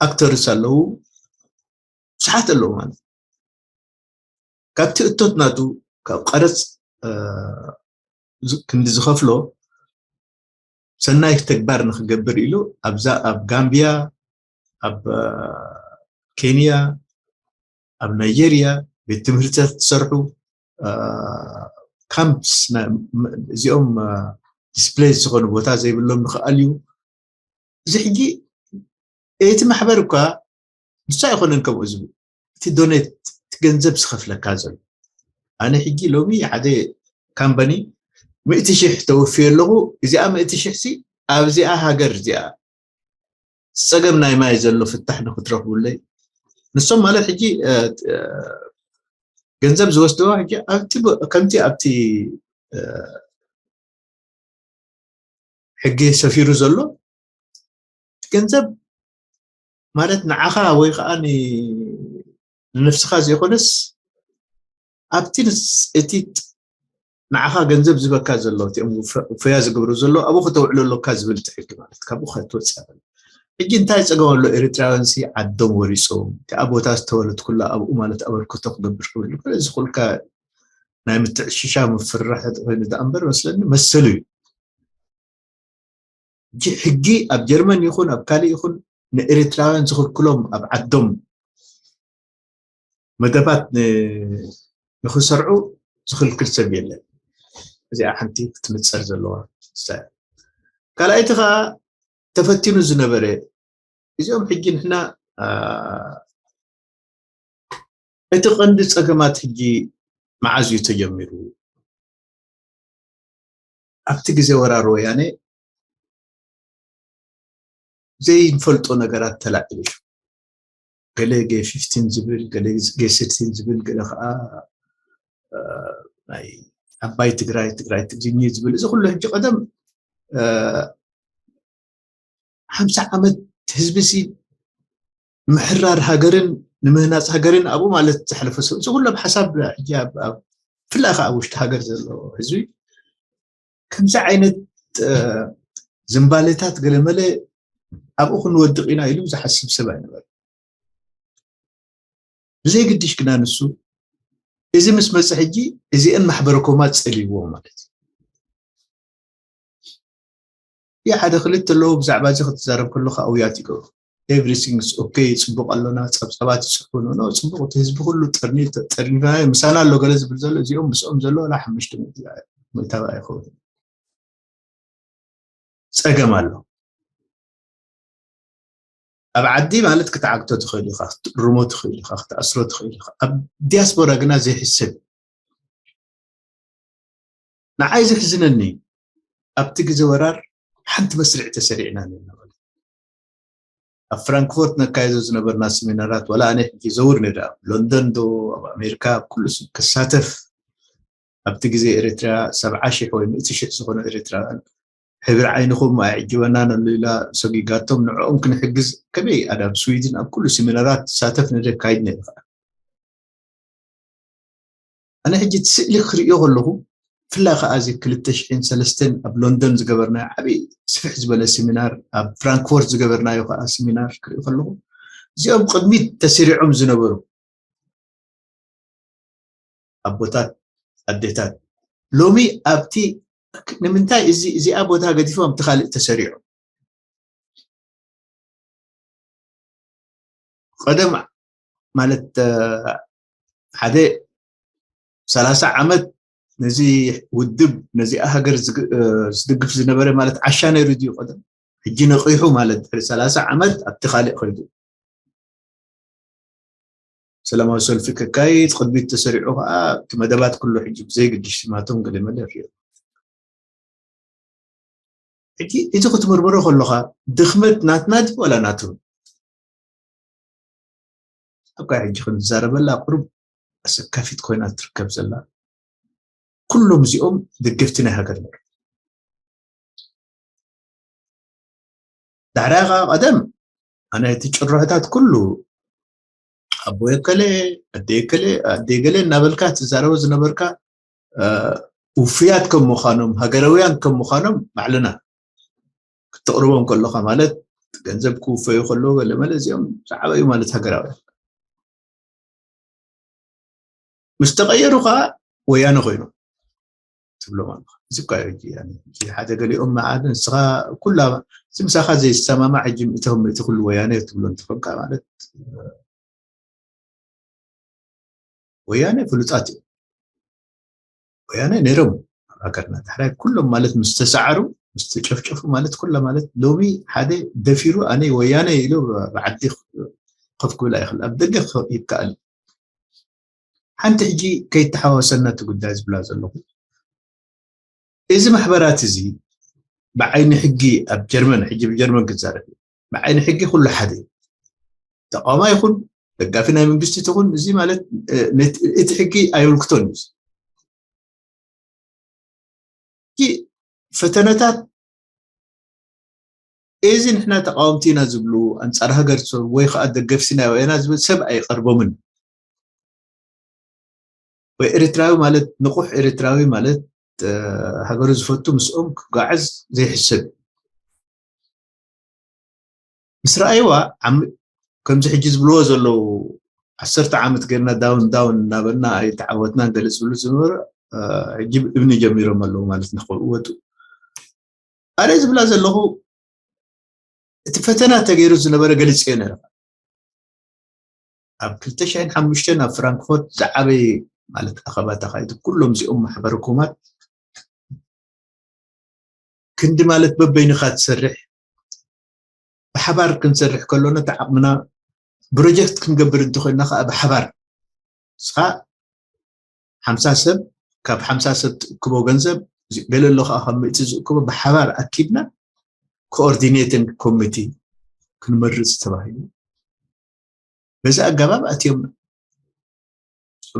ኣክተርስ ኣለዉ፣ ብዙሓት ኣለዉ ማለት እዩ። ካብቲ እቶት ናቱ፣ ካብ ቀረፅ፣ እ፣ ዝ-፣ ክንዲ ዝኸፍሎ ሰናይ ተግባር ንክገብር ኢሉ ኣብዛ፣ ኣብ ጋምቢያ፣ ኣብ፣ እ፣ ኬንያ፣ ኣብ ናይጄርያ ቤት ትምህርትታት ዝሰርሑ፣ እ፣ ካምፕስ ና-፣ ም-፣ እዚኦም፣ እ፣ ዲስፕሌይ ዝኾኑ ቦታ ዘይብሎም ንክኣልዩ። እዚ ሕጂ እቲ ማሕበር እኳ ንሱ ኣይኮነን ከምኡ ዝብል፣ እቲ ዶኔት፣ እቲ ገንዘብ ዝኸፍለካ ዘሎ። ኣነ ሕጂ ሎሚ ሓደ ካምፓኒ ሚእቲ ሺሕ ተወፍየ ኣለኹ። እዚኣ ሚእቲ ሺሕ ሲ ኣብዚኣ ሃገር እዚኣ ጸገም ናይ ማይ ዘሎ ፍታሕ ንክትረኽቡለይ። ንሶም ማለት ሕጂ፣ እ፣ እ፣ ገንዘብ ዝወስድዋ ሕጂ ኣብቲ ብ-፣ ከምቲ ኣብቲ፣ እ፣ ሕጊ ሰፊሩ ዘሎ፣ እቲ ገንዘብ ማለት ንዓኻ ወይ ከዓ ን-፣ ንነፍስኻ ዘይኮነስ ኣብቲ ንስ-፣ እቲ ንዓኻ ገንዘብ ዝበካ ዘሎ፣ እቲኦም ውፈ-፣ ውፈያ ዝገብሩ ዘሎ ኣብኡ ከተውዕሎ ኣሎካ ዝብል እቲ ሕጊ ማለት ካብኡ ከትወፅእ ኣይኽእልን። ሕጂ እንታይ ፀገም ኣሎ? ኤርትራውያን ሲ ዓዶም ወሪፆም፣ እቲ ኣብ ቦታ ዝተወለድኩላ ኣብኡ ማለት ኣበርክቶ ክገብር ክብል ይኽእል። እዚ ኩልካ ናይ ምትዕሽሻ ምፍርራሕ ኮይኑ ደኣ እምበር መስለኒ መሰሉ እዩ። ሕጂ ሕጊ ኣብ ጀርመን ይኹን ኣብ ካልእ ይኹን ንኤርትራውያን ዝኽልክሎም ኣብ ዓዶም መደባት ን-፣ ንኽሰርዑ ዝኽልክል ሰብ የለን። እዚኣ ሓንቲ ክትምጸር ዘለዋ። ካልኣይቲ ኸዓ ተፈቲኑ ዝነበረ እዚኦም ሕጂ ንሕና፣ አ፣ እቲ ቀንዲ ጸገማት ሕጂ መዓዝ እዩ ተጀሚሩ? ኣብቲ ግዜ ወራር ወያነ ዘይንፈልጦ ነገራት ተላዒሉ እዩ። ገለ ጌ ፊፍቲን ዝብል፣ ገለ ጌ ሲክስቲን ዝብል፣ ገለ ኸዓ፣ አ፣ ናይ ዓባይ ትግራይ፣ ትግራይ ትግርኝ ዝብል፣ እዚ ኩሉ ሕጂ ቀደም፣ አ፣ ሓምሳ ዓመት ህዝቢ ሲ ምሕራር ሃገርን ንምህናፅ ሃገርን ኣብኡ ማለት ዘሕለፈ ሰብ፣ እዚ ኩሉ ኣብ ሓሳብ ሕጂ ኣብ፣ ኣብ፣ ብፍላይ ኸዓ ኣብ ውሽጢ ሃገር ዘሎ ህዝቢ ከምዚ ዓይነት ዝንባሌታት ገለመለ ኣብኡ ክንወድቕ ኢና ኢሉ ዝሓስብ ሰብ ኣይነበረ። ብዘይግድሽ ግና ንሱ እዚ ምስ መፀ ሕጂ እዚአን ማሕበረ ኮማት ፀሊብዎ ማለት እዩ። ሓደ ክልተ ኣለዎ ብዛዕባ እዚ ክትዛረብ ከለካ ኣውያት ይገብሩ። Everything is okay፣ ፅቡቕ ኣሎና፣ ፀብፀባት ይፅሕፉ ኣለዉ። ፅቡቕ፣ እቲ ህዝቢ ኩሉ ጠርኒፋ ምሳና ኣሎ ገለ ዝብል ዘሎ፣ እዚኦም ምስኦም ዘሎ ዋላ ሓሙሽተ ሚእታዊ ኣይኸውን። ፀገም ኣሎ። ኣብ ዓዲ ማለት ክትዓግቶ ትኽእል ኢኻ፣ ክትእርሞ ትኽእል ኢኻ፣ ክትኣስሮ ትኽእል ኢኻ። ኣብ ዲያስፖራ ግና ዘይሕሰብ። ንዓይ ዘሕዝነኒ ኣብቲ ግዜ ወራር ሓንቲ መስርዕ ተሰሪዕና ነና። ኣብ ፍራንክፎርት ነካየዶ ዝነበርና ሴሚናራት፣ ዋላ ኣነ ሕጂ ዘውር ነዳ ኣብ ሎንደን ዶ ኣብ ኣሜሪካ ኣብ ኩሉ ክሳተፍ፣ ኣብቲ ግዜ ኤርትራ ሰብዓ ሽሕ ወይ ሚእቲ ሽሕ ዝኾነ ኤርትራውያን ሕብሪ ዓይንኹም ኣየዕጅበናን ኣሎ ኢላ ሰጊጋቶም፣ ንዕኦም ክንሕግዝ ከመይ ኣዳብ ስዊድን ኣብ ኩሉ ሴሚናራት ትሳተፍ ነደ ካይድ ነደ። ኣነ ሕጂ እቲ ስእሊ ክርእዮ ከለኹ፣ ብፍላይ ከዓ እዚ ክልተ ሽሕን ሰለስተን ኣብ ሎንደን ዝገበርናዮ ዓብዪ ስፍሕ ዝበለ ሴሚናር፣ ኣብ ፍራንክፎርት ዝገበርናዮ ከዓ ሴሚናር ክርኢ ከለኹ፣ እዚኦም ቅድሚት ተሰሪዖም ዝነበሩ ኣቦታት፣ ኣዴታት፣ ሎሚ ኣብቲ፣ ንምንታይ እዚ፣ እዚኣ ቦታ ገዲፎም ኣብቲ ካልእ ተሰሪዖም? ቀደም ማለት ሓደ ሰላሳ ዓመት ነዚ ውድብ፣ ነዚኣ ሃገር ዝድግፍ ዝነበረ ማለት ዓሻ ነይሩ ድዩ ቀደም? ሕጂ ነቒሑ ማለት ድሕሪ ሰላሳ ዓመት ኣብቲ ካልእ ከይዱ ሰላማዊ ሰልፊ ከካይድ ቅድሚት ተሰሪዑ ከዓ እቲ መደባት ኩሉ ሕጂ ብዘይግድሽ ስማቶም ገለ መለ ይፍዮ። ሕጂ እዚ ክትምርምሮ ከለኻ ድኽመት ናትና ድዩ ዋላ ናቶም? ኣብ ካይ ሕጂ ክንዛረበላ ቁሩብ ኣሰካፊት ኮይና ትርከብ ዘላ። ኩሎም እዚኦም ደገፍቲ ናይ ሃገር ነሩ። ዳሕራይ ከዓ ቀደም ኣነ እቲ ጭርሖታት ኩሉ ኣቦ የከለ ኣደ የከለ ኣደ ገለ እናበልካ ትዛረቦ ዝነበርካ ውፍያት ከም ምዃኖም ሃገራውያን ከም ምዃኖም ባዕልና ክትቕርቦም ከለኻ ማለት ገንዘብ ክውፈዩ ከለዉ ገለ መለ እዚኦም ዝዓበዩ ማለት ሃገራውያን ምስ ተቐየሩ ከዓ ወያነ ኮይኖም ትብሎም ኣለኻ። እዚ እኳ እዩ ሕጂ ሓደ ገሊኦም መዓድ ንስኻ ኩላ እዚ ምሳኻ ዘይሰማማዕ ሕጂ ምእቶም እቲ ኩሉ ወያነ ትብሎ እንትኾንካ ማለት ወያነ ፍሉጣት እዮም። ወያነ ነይሮም ኣብ ሃገርና ዳሕራይ ኩሎም ማለት ምስ ተሳዕሩ ምስ ተጨፍጨፉ ማለት ኩላ ማለት ሎሚ ሓደ ደፊሩ ኣነ ወያነ ኢሉ ብዓዲ ከፍ ክብል ኣይኽእል ኣብ ደገ ይከኣል። ሓንቲ ሕጂ ከይተሓዋሰና እቲ ጉዳይ ዝብላ ዘለኹ እዚ ማሕበራት እዚ ብዓይኒ ሕጊ ኣብ ጀርመን ሕጂ ብጀርመን ክዛረብ ብዓይኒ ሕጊ ኩሉ ሓደ ተቃውማ ይኹን ደጋፊ ናይ መንግስቲ ትኹን እዚ ማለት እቲ ሕጊ ኣይውልክቶን እዩ። ፈተነታት እዚ ንሕና ተቃወምቲ ኢና ዝብሉ ኣንፃር ሃገር ሰብ ወይ ከዓ ደገፍቲ ናይ ወያና ዝብል ሰብ ኣይቀርቦምን። ወይ ኤርትራዊ ማለት ንቁሕ ኤርትራዊ ማለት ሃገሩ ዝፈቱ ምስኦም ክጓዓዝ ዘይሕሰብ ምስ ረኣይዋ ከምዚ ሕጂ ዝብልዎ ዘለዉ ዓሰርተ ዓመት ገርና ዳውን ዳውን እናበልና ኣይተዓወትናን ገለ ዝብሉ ዝነበሩ ሕጂ እብኒ ጀሚሮም ኣለዉ ማለት ንክወጡ ኣነ ዝብላ ዘለኹ እቲ ፈተና ተገይሩ ዝነበረ ገሊፅዮ ነረ ኣብ ክልተ ሽሕን ሓሙሽተን ኣብ ፍራንክፎርት ዝዓበየ ማለት ኣኸባ ተኻይዱ ኩሎም እዚኦም ማሕበረ ኮማት ክንዲ ማለት በበይንኻ ትሰርሕ ብሓባር ክንሰርሕ ከሎና እቲ ዓቕምና ፕሮጀክት ክንገብር እንተኮይንና ከዓ ብሓባር ንስኻ ሓምሳ ሰብ ካብ ሓምሳ ሰብ ትእክቦ ገንዘብ ገለ ኣሎ ከዓ ካብ ምእቲ ዝእክቦ ብሓባር ኣኪብና ኮኦርዲኔቲንግ ኮሚቲ ክንመርፅ ተባሂሉ በዚ ኣገባብ ኣትዮምና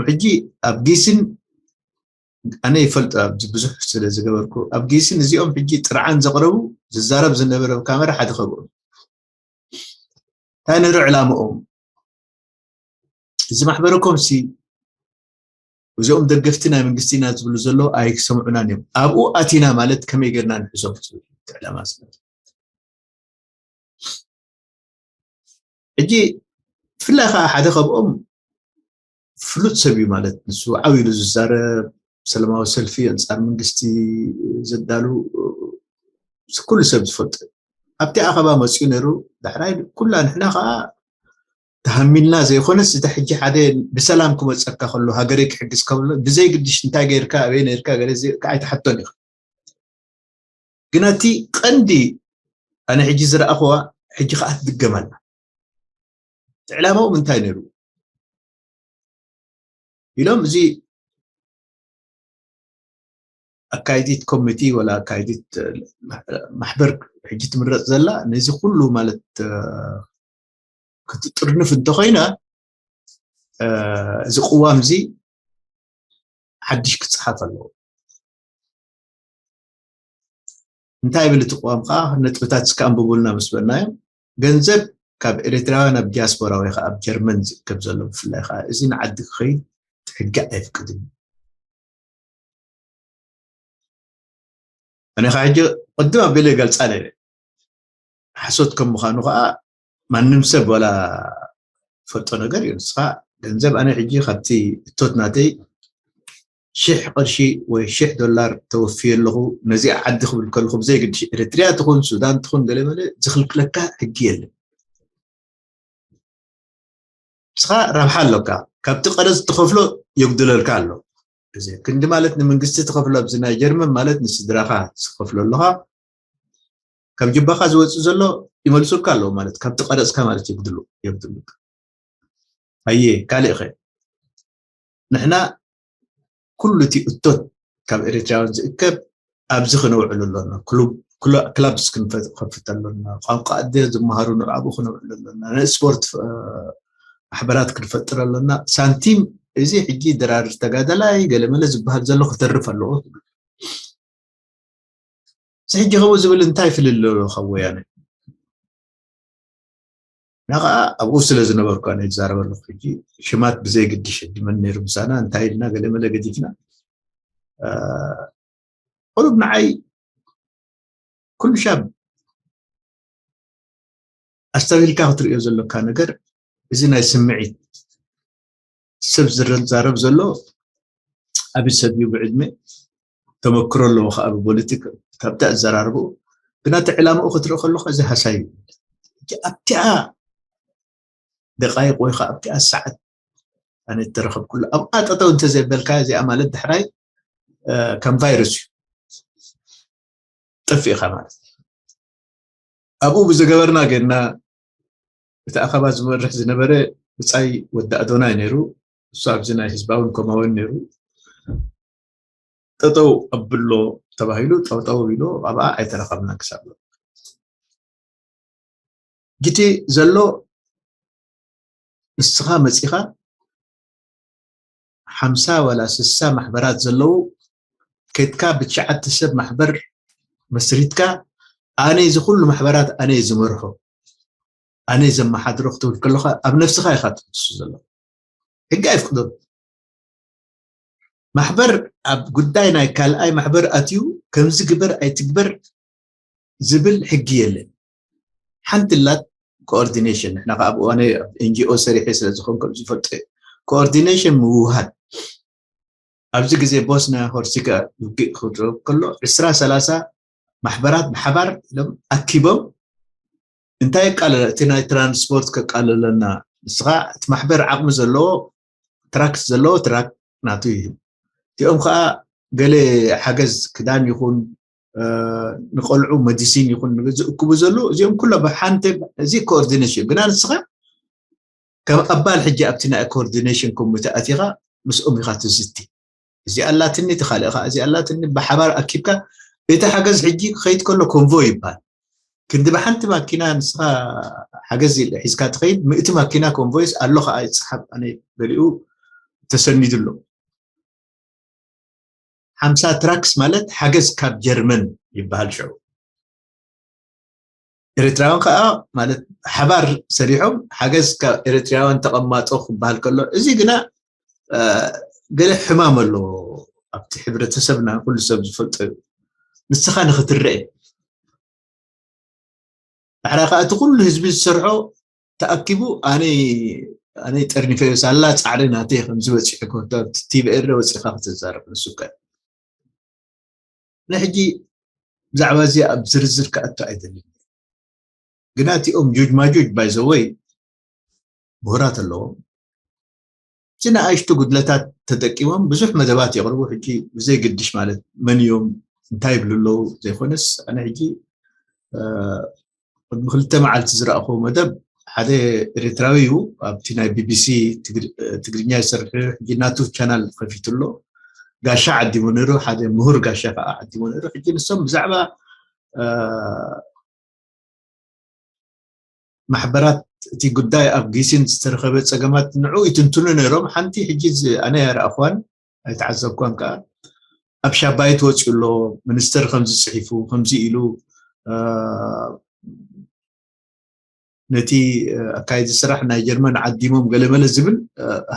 ሕጂ ኣብ ጊስን ኣነ ይፈልጦ ኣብዚ ብዙሕ ስለ ዝገበርኩ ኣብ ጊስን እዚኦም ሕጂ ጥርዓን ዘቕረቡ ዝዛረብ ዝነበረ ካመራ ሓደ ከብኦም እንታይ ነሩ ዕላምኦም እዚ ማሕበረ ኮምሲ እዚኦም ደገፍቲ ናይ መንግስቲ ኢና ዝብሉ ዘለዉ ኣይሰምዑናን እዮም። ኣብኡ ኣቲና ማለት ከመይ ጌርና ንሕዞም ዝብል ዕላማ ስለ ሕጂ ብፍላይ ከዓ ሓደ ካብኦም ፍሉጥ ሰብ እዩ ማለት ንሱ ዓው ኢሉ ዝዛረብ ሰላማዊ ሰልፊ ኣንፃር መንግስቲ ዘዳሉ ኩሉ ሰብ ዝፈልጦ ኣብቲ ኣኸባ መፅኡ ነይሩ። ዳሕራይ ኩላ ንሕና ከዓ ተሃሚልና ዘይኮነስ እቲ ሕጂ ሓደ ብሰላም ክመፀካ ከሎ ሃገረይ ክሕግዝ ከሎ ብዘይ ግድሽ እንታይ ገይርካ ኣበይ ነርካ ገለ ከዓይ ተሓቶን ኢኻ። ግን እቲ ቀንዲ ኣነ ሕጂ ዝረኣኽዋ ሕጂ ከዓ ትድገመላ ዕላማኦም እንታይ ነይሩ ኢሎም እዚ ኣካይዲት ኮሚቲ ወላ ኣካይዲት ማሕበር ሕጂ ትምረፅ ዘላ ነዚ ኩሉ ማለት ክትጥርንፍ እንተኮይና እዚ ቅዋም እዚ ሓድሽ ክፅሓፍ ኣለዎ። እንታይ ይብል እቲ ቅዋም ከዓ ነጥብታት እስከ ኣንብቡልና ምስ በልናዮም ገንዘብ ካብ ኤርትራውያን ኣብ ዲያስፖራ ወይ ከዓ ኣብ ጀርመን ዝእከብ ዘሎ ብፍላይ ከዓ እዚ ንዓዲ ክኸይድ ሕጊ ኣይፍቅድን። ኣነ ከዓ ሕጂ ቅድም ኣቢለ ይገልፃ ነይረ ሓሶት ከም ምዃኑ ከዓ ማንም ሰብ ዋላ ፈልጦ ነገር እዩ። ንስኻ ገንዘብ ኣነ ሕጂ ካብቲ እቶት ናተይ ሽሕ ቅርሺ ወይ ሽሕ ዶላር ተወፍየ ኣለኹ ነዚኣ ዓዲ ክብል ከለኹ ብዘይ ግድሽ ኤርትርያ ትኹን ሱዳን ትኹን ገለ መለ ዝኽልክለካ ሕጊ የለን። ንስኻ ረብሓ ኣለካ ካብቲ ቀረፅ ትኸፍሎ የጉድለልካ ኣሎ። እዚ ክንዲ ማለት ንመንግስቲ ትኸፍሎ ኣብዚ ናይ ጀርመን ማለት ንስድራኻ ትኸፍሎ ኣለኻ ካብ ጅባኻ ዝወፅእ ዘሎ ይመልሱልካ ኣለዉ ማለት ካብቲ ቀረፅካ ማለት የጉድሉ የጉድሉካ። ኣየ ካልእ ኸ ንሕና ኩሉ እቲ እቶት ካብ ኤርትራውያን ዝእከብ ኣብዚ ክነውዕሉ ኣሎና። ክሉብ ክላ- ክላብስ ክንፈ- ክንከፍት ኣሎና። ቋንቋ ኣደ ዝመሃሩ ንብዓብኡ ክነውዕሉ ኣሎና። ናይ ስፖርት እ፣ ማሕበራት ክንፈጥር ኣሎና። ሳንቲም እዚ ሕጂ ድራር ተጋዳላይ ገለመለ ዝበሃል ዘሎ ክተርፍ ኣለዎ። እዚ ሕጂ ከምኡ ዝብል እንታይ ፍልል ኣሎ ካብ ወያነ? እና ከዓ ኣብኡ ስለ ዝነበርኩ ኣነ ዝዛረብ ኣለኩ ሕጂ ሽማት ብዘይ ግድሽ ሕጂ መን ነይሩ ምሳና እንታይ ኢልና ገለ መለ ገዲፍና ቁሩብ ንዓይ ኩሉ ሻብ ኣስተብሂልካ ክትሪኦ ዘለካ ነገር እዚ ናይ ስምዒት ሰብ ዝዛረብ ዘሎ ዓብዪ ሰብ እዩ ብዕድመ ተመክሮ ኣለዎ ከዓ ብፖለቲክ ካብቲ ኣዘራርብኡ ግና እቲ ዕላምኡ ክትርኢ ከለካ እዚ ሃሳይ እዩ ኣብቲኣ ደቃይቅ ወይ ከዓ ኣብቲኣ ሰዓት ኣነ እተረኸብኩሉ ኣብኣ ጠጠው እንተዘይበልካ እዚኣ ማለት ዳሕራይ ከም ቫይረስ እዩ ጠፊእካ ማለት ኣብኡ ብዝገበርና ጌርና እቲ ኣኸባ ዝመርሕ ዝነበረ ብፃይ ወዲ ኣዶናይ ነይሩ እሱ ኣብዚ ናይ ህዝባውን ኮማውን ነይሩ ጠጠው ኣብሎ ተባሂሉ ጠጠው ኢሎ ኣብኣ ኣይተረኸብና ክሳብ ጊቲ ዘሎ ንስኻ መፂኻ ሓምሳ ዋላ ስሳ ማሕበራት ዘለዉ ከድካ ብትሽዓተ ሰብ ማሕበር መስሪትካ ኣነ እዚ ኩሉ ማሕበራት ኣነ ዝመርሖ ኣነ ዘመሓድሮ ክትብል ከለካ ኣብ ነፍስካ ኢካ ትፍትሱ ዘሎ ሕጊ ኣይፍቅዶን ማሕበር ኣብ ጉዳይ ናይ ካልኣይ ማሕበር ኣትዩ ከምዚ ግበር ኣይትግበር ዝብል ሕጊ የለን ሓንቲ ላት ኮኦርዲኔሽን ንሕና ከዓ ብእዋነ ኣብ ኤንጂኦ ሰሪሐ ስለዝኮን ከም ዝፈልጦ ኮኦርዲኔሽን ምውሃድ ኣብዚ ግዜ ቦስና ሆርሲካ ውግእ ክረብ ከሎ ዕስራ ሰላሳ ማሕበራት ብሓባር ኢሎም ኣኪቦም እንታይ የቃለለ እቲ ናይ ትራንስፖርት ከቃለለና ንስኻ እቲ ማሕበር ዓቕሚ ዘለዎ ትራክስ ዘለዎ ትራክ ናቱ ይህብ እቲኦም ከዓ ገለ ሓገዝ ክዳን ይኹን ንቆልዑ መዲሲን ይኹን ዝእክቡ ዘለዉ እዚኦም ኩሎ ብሓንቲ እዚ ኮኦርዲኔሽን ግና ንስኻ ከም ኣባል ሕጂ ኣብቲ ናይ ኮኦርዲኔሽን ኮሚቴ ኣቲኻ ምስኦም ኢኻ ትዝቲ እዚ ኣላትኒ እቲ ካልእ ከዓ እዚ ኣላትኒ ብሓባር ኣኪብካ እቲ ሓገዝ ሕጂ ክኸይድ ከሎ ኮንቮ ይበሃል ክንዲ ብሓንቲ ማኪና ንስኻ ሓገዝ ሒዝካ ትኸይድ ምእቲ ማኪና ኮንቮይስ ኣሎ ከዓ ይፅሓፍ ኣነ ገሊኡ ተሰኒዱ ኣሎ ሓምሳ ትራክስ ማለት ሓገዝ ካብ ጀርመን ይበሃል ሽዑ ኤርትራውያን ከዓ ማለት ሓባር ሰሪሖም ሓገዝ ካብ ኤርትራውያን ተቐማጦ ክበሃል ከሎ እዚ ግና ገለ ሕማም ኣሎ ኣብቲ ሕብረተሰብና፣ ኩሉ ሰብ ዝፈልጦ እዩ። ንስኻ ንኽትረአ፣ ዳሕራ ከዓ እቲ ኩሉ ህዝቢ ዝሰርሖ ተኣኪቡ ኣነይ ኣነይ ጠርኒፈዮ ሳላ ፃዕሪ ናተይ ከምዚ በፂሑ ክወታ ቲቪኤር ወፂኻ ክትዛረብ ንሱ ከ ንሕጂ ብዛዕባ እዚ ኣብ ዝርዝር ክኣቱ ኣይደልን። ግና እቲኦም ጁጅ ማጁጅ ባይዘወይ ምሁራት ኣለዎም። እቲ ንኣሽቱ ጉድለታት ተጠቂሞም ብዙሕ መደባት የቕርቡ። ሕጂ ብዘይ ግድሽ ማለት መን እዮም እንታይ ይብሉ ኣለዉ ዘይኮነስ ኣነ ሕጂ ቅድሚ ክልተ መዓልቲ ዝረእኹ መደብ ሓደ ኤርትራዊ እዩ ኣብቲ ናይ ቢቢሲ ትግርኛ ይሰርሕ ሕጂ ናቱ ቻናል ከፊቱ ኣሎ። ጋሻ ዓዲሙ ነይሩ፣ ሓደ ምሁር ጋሻ ከዓ ዓዲሙ ነይሩ። ሕጂ ንሶም ብዛዕባ ማሕበራት እቲ ጉዳይ ኣብ ጊሲን ዝተረኸበ ፀገማት ንዑ ይትንትኑ ነይሮም። ሓንቲ ሕጂ ኣነ ያረኣኽዋን ኣይተዓዘብኳን ከዓ ኣብ ሻባይት ወፂኡ ኣሎ። ሚኒስተር ከምዚ ፅሒፉ ከምዚ ኢሉ ነቲ ኣካየዲ ስራሕ ናይ ጀርመን ዓዲሞም ገለመለ ዝብል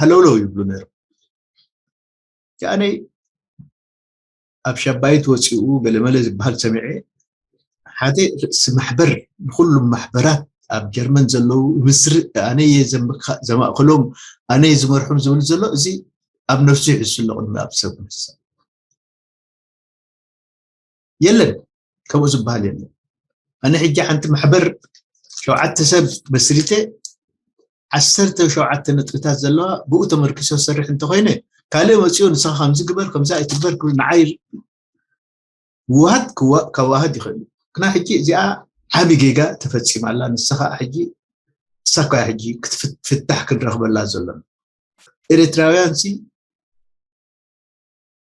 ሃለውለው ይብሉ ነይሮም። ኣነይ ኣብ ሻባይት ወፂኡ ገለመለ ዝበሃል ሰሚዐ ሓደ ርእሲ ማሕበር ንኩሉም ማሕበራት ኣብ ጀርመን ዘለዉ ምስሪ ኣነ እየ ዘማእክሎም ኣነ እየ ዝመርሖም ዝብል ዘሎ እዚ ኣብ ነፍሱ ይሕሱ ኣሎ ቅድሚ ኣብ ሰብ ንሕሰብ የለን ከምኡ ዝበሃል የለን ኣነ ሕጂ ሓንቲ ማሕበር ሸውዓተ ሰብ መስሪተ ዓሰርተ ሸውዓተ ነጥብታት ዘለዋ ብኡ ተመርኪሶ ዝሰርሕ እንተኮይነ ካልእ መፅኡ ንስኻ ከምዚ ግበር ከምዚ ኣይትግበር ክብል ንዓይ ምውሃድ ከዋህድ ይኽእል እዩ ግና ሕጂ እዚኣ ዓቢ ጌጋ ተፈፂማ ኣላ ንስኻ ሕጂ ንሳ ኮያ ሕጂ ክትፍታሕ ክንረኽበላ ዘለና ኤርትራውያን ሲ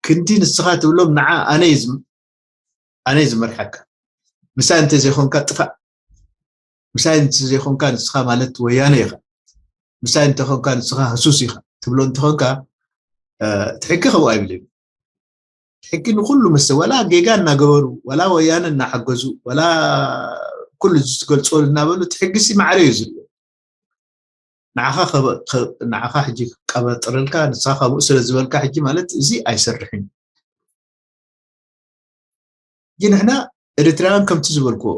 ክንዲ ንስኻ ትብሎም ንዓ ኣነ ኣነ ዝመርሓካ ምሳይ እንተዘይኮንካ ጥፋእ ምሳይ እንተዘይኮንካ ንስኻ ማለት ወያነ ኢኻ ምሳይ እንተኾንካ ንስኻ ህሱስ ኢኻ ትብሎ እንተኾንካ እቲ ሕጊ ከምኡ ኣይብል እዩ ሕጊ ንኩሉ መሰ ወላ ጌጋ እናገበሩ ወላ ወያነ እናሓገዙ ወላ ኩሉ ዝገልፅሉ እናበሉ እቲ ሕጊ ሲ ማዕረ እዩ ዝብሉ ንዓኻ ሕጂ ክቀባጥረልካ ንስኻ ከምኡ ስለ ዝበልካ ሕጂ ማለት እዚ ኣይሰርሕን እዩ ንሕና ኤርትራውያን ከምቲ ዝበልክዎ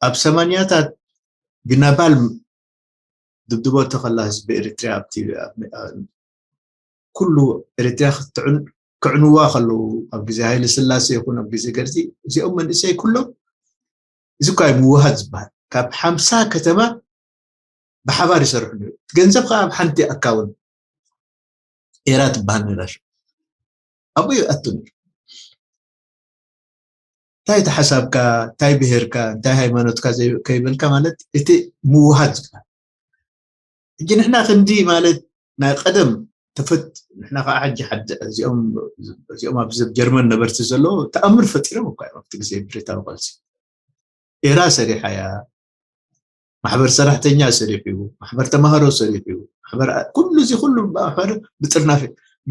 ኣብ ሰማንያታት ብናባል ድብድቦ ተኸላ ህዝቢ ኤርትራ ኣብቲ ኩሉ ኤርትራ ክዕንዋ ከለዉ ኣብ ግዜ ሃይለ ስላሴ ይኹን ኣብ ግዜ ገርዚ እዚኦም መንእሰይ ኩሎም እዚ እኳ ምውሃድ ዝበሃል ካብ ሓምሳ ከተማ ብሓባር ይሰርሑ ነሩ ገንዘብ ከዓ ኣብ ሓንቲ ኣካውን ኤራ ትበሃል ነራ ኣብኡ ይኣቱ ነሩ እንታይ እቲ ሓሳብካ እንታይ ብሄርካ እንታይ ሃይማኖትካ ከይበልካ ማለት እቲ ምውሃድ ዝበሃል ሕጂ ንሕና ክንዲ ማለት ናይ ቀደም ተፈት ንሕና ከዓ ሕጂ እዚኦም ኣብዚ ጀርመን ነበርቲ ዘለዎ ተኣምር ፈጢሮም እኳ እዮም ኣብቲ ግዜ ብሪታዊ ቃልሲ ኤራ ሰሪሓ እያ ማሕበር ሰራሕተኛ ሰሪሑ እዩ ማሕበር ተማሃሮ ሰሪሑ እዩ ማሕበር ኩሉ እዚ ኩሉ ማሕበር ብጥርናፊ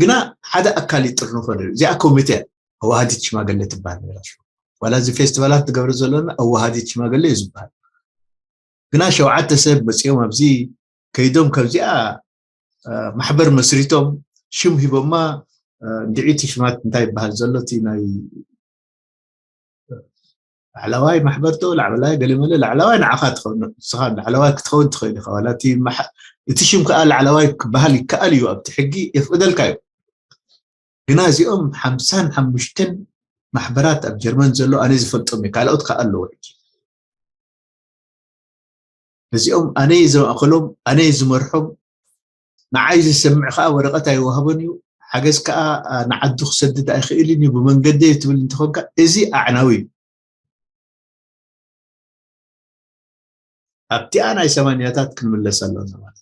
ግና ሓደ ኣካል ይጥርንፎ ነሩ እዚኣ ኮሚቴ ኣዋሃዲት ሽማግሌ ትበሃል ነራ ዋላ እዚ ፌስቲቫላት ትገብረ ዘለና ኣዋሃዲት ሽማግሌ እዩ ዝበሃል ግና ሸውዓተ ሰብ መፂኦም ኣብዚ ከይዶም ካብዚኣ ማሕበር መስሪቶም ሽም ሂቦማ እንድዒቲ ሽማት እንታይ ይበሃል ዘሎ እቲ ናይ ላዕለዋይ ማሕበርቶ ላዕለዋይ ገለመለ ላዕለዋይ ንዓኻ ትኸውን ንስኻ ላዕለዋይ ክትኸውን ትኽእል ኢኻ ዋላ እቲ ሽም ከዓ ላዕለዋይ ክበሃል ይከኣል እዩ ኣብቲ ሕጊ የፍቅደልካ እዩ ግና እዚኦም ሓምሳን ሓሙሽተን ማሕበራት ኣብ ጀርመን ዘሎ ኣነ ዝፈልጦም እዩ ካልኦት ከዓ ኣለዎ ሕጂ ነዚኦም ኣነ ዝማእኸሎም ኣነ ዝመርሖም ንዓይ ዝሰምዕ ከዓ ወረቐት ኣይወሃቦን እዩ ሓገዝ ከዓ ንዓዱ ክሰድድ ኣይኽእልን እዩ ብመንገዲ እዩ ትብል እንትኾንካ እዚ ኣዕናዊ እዩ ኣብቲኣ ናይ ሰማንያታት ክንምለስ ኣለና ማለት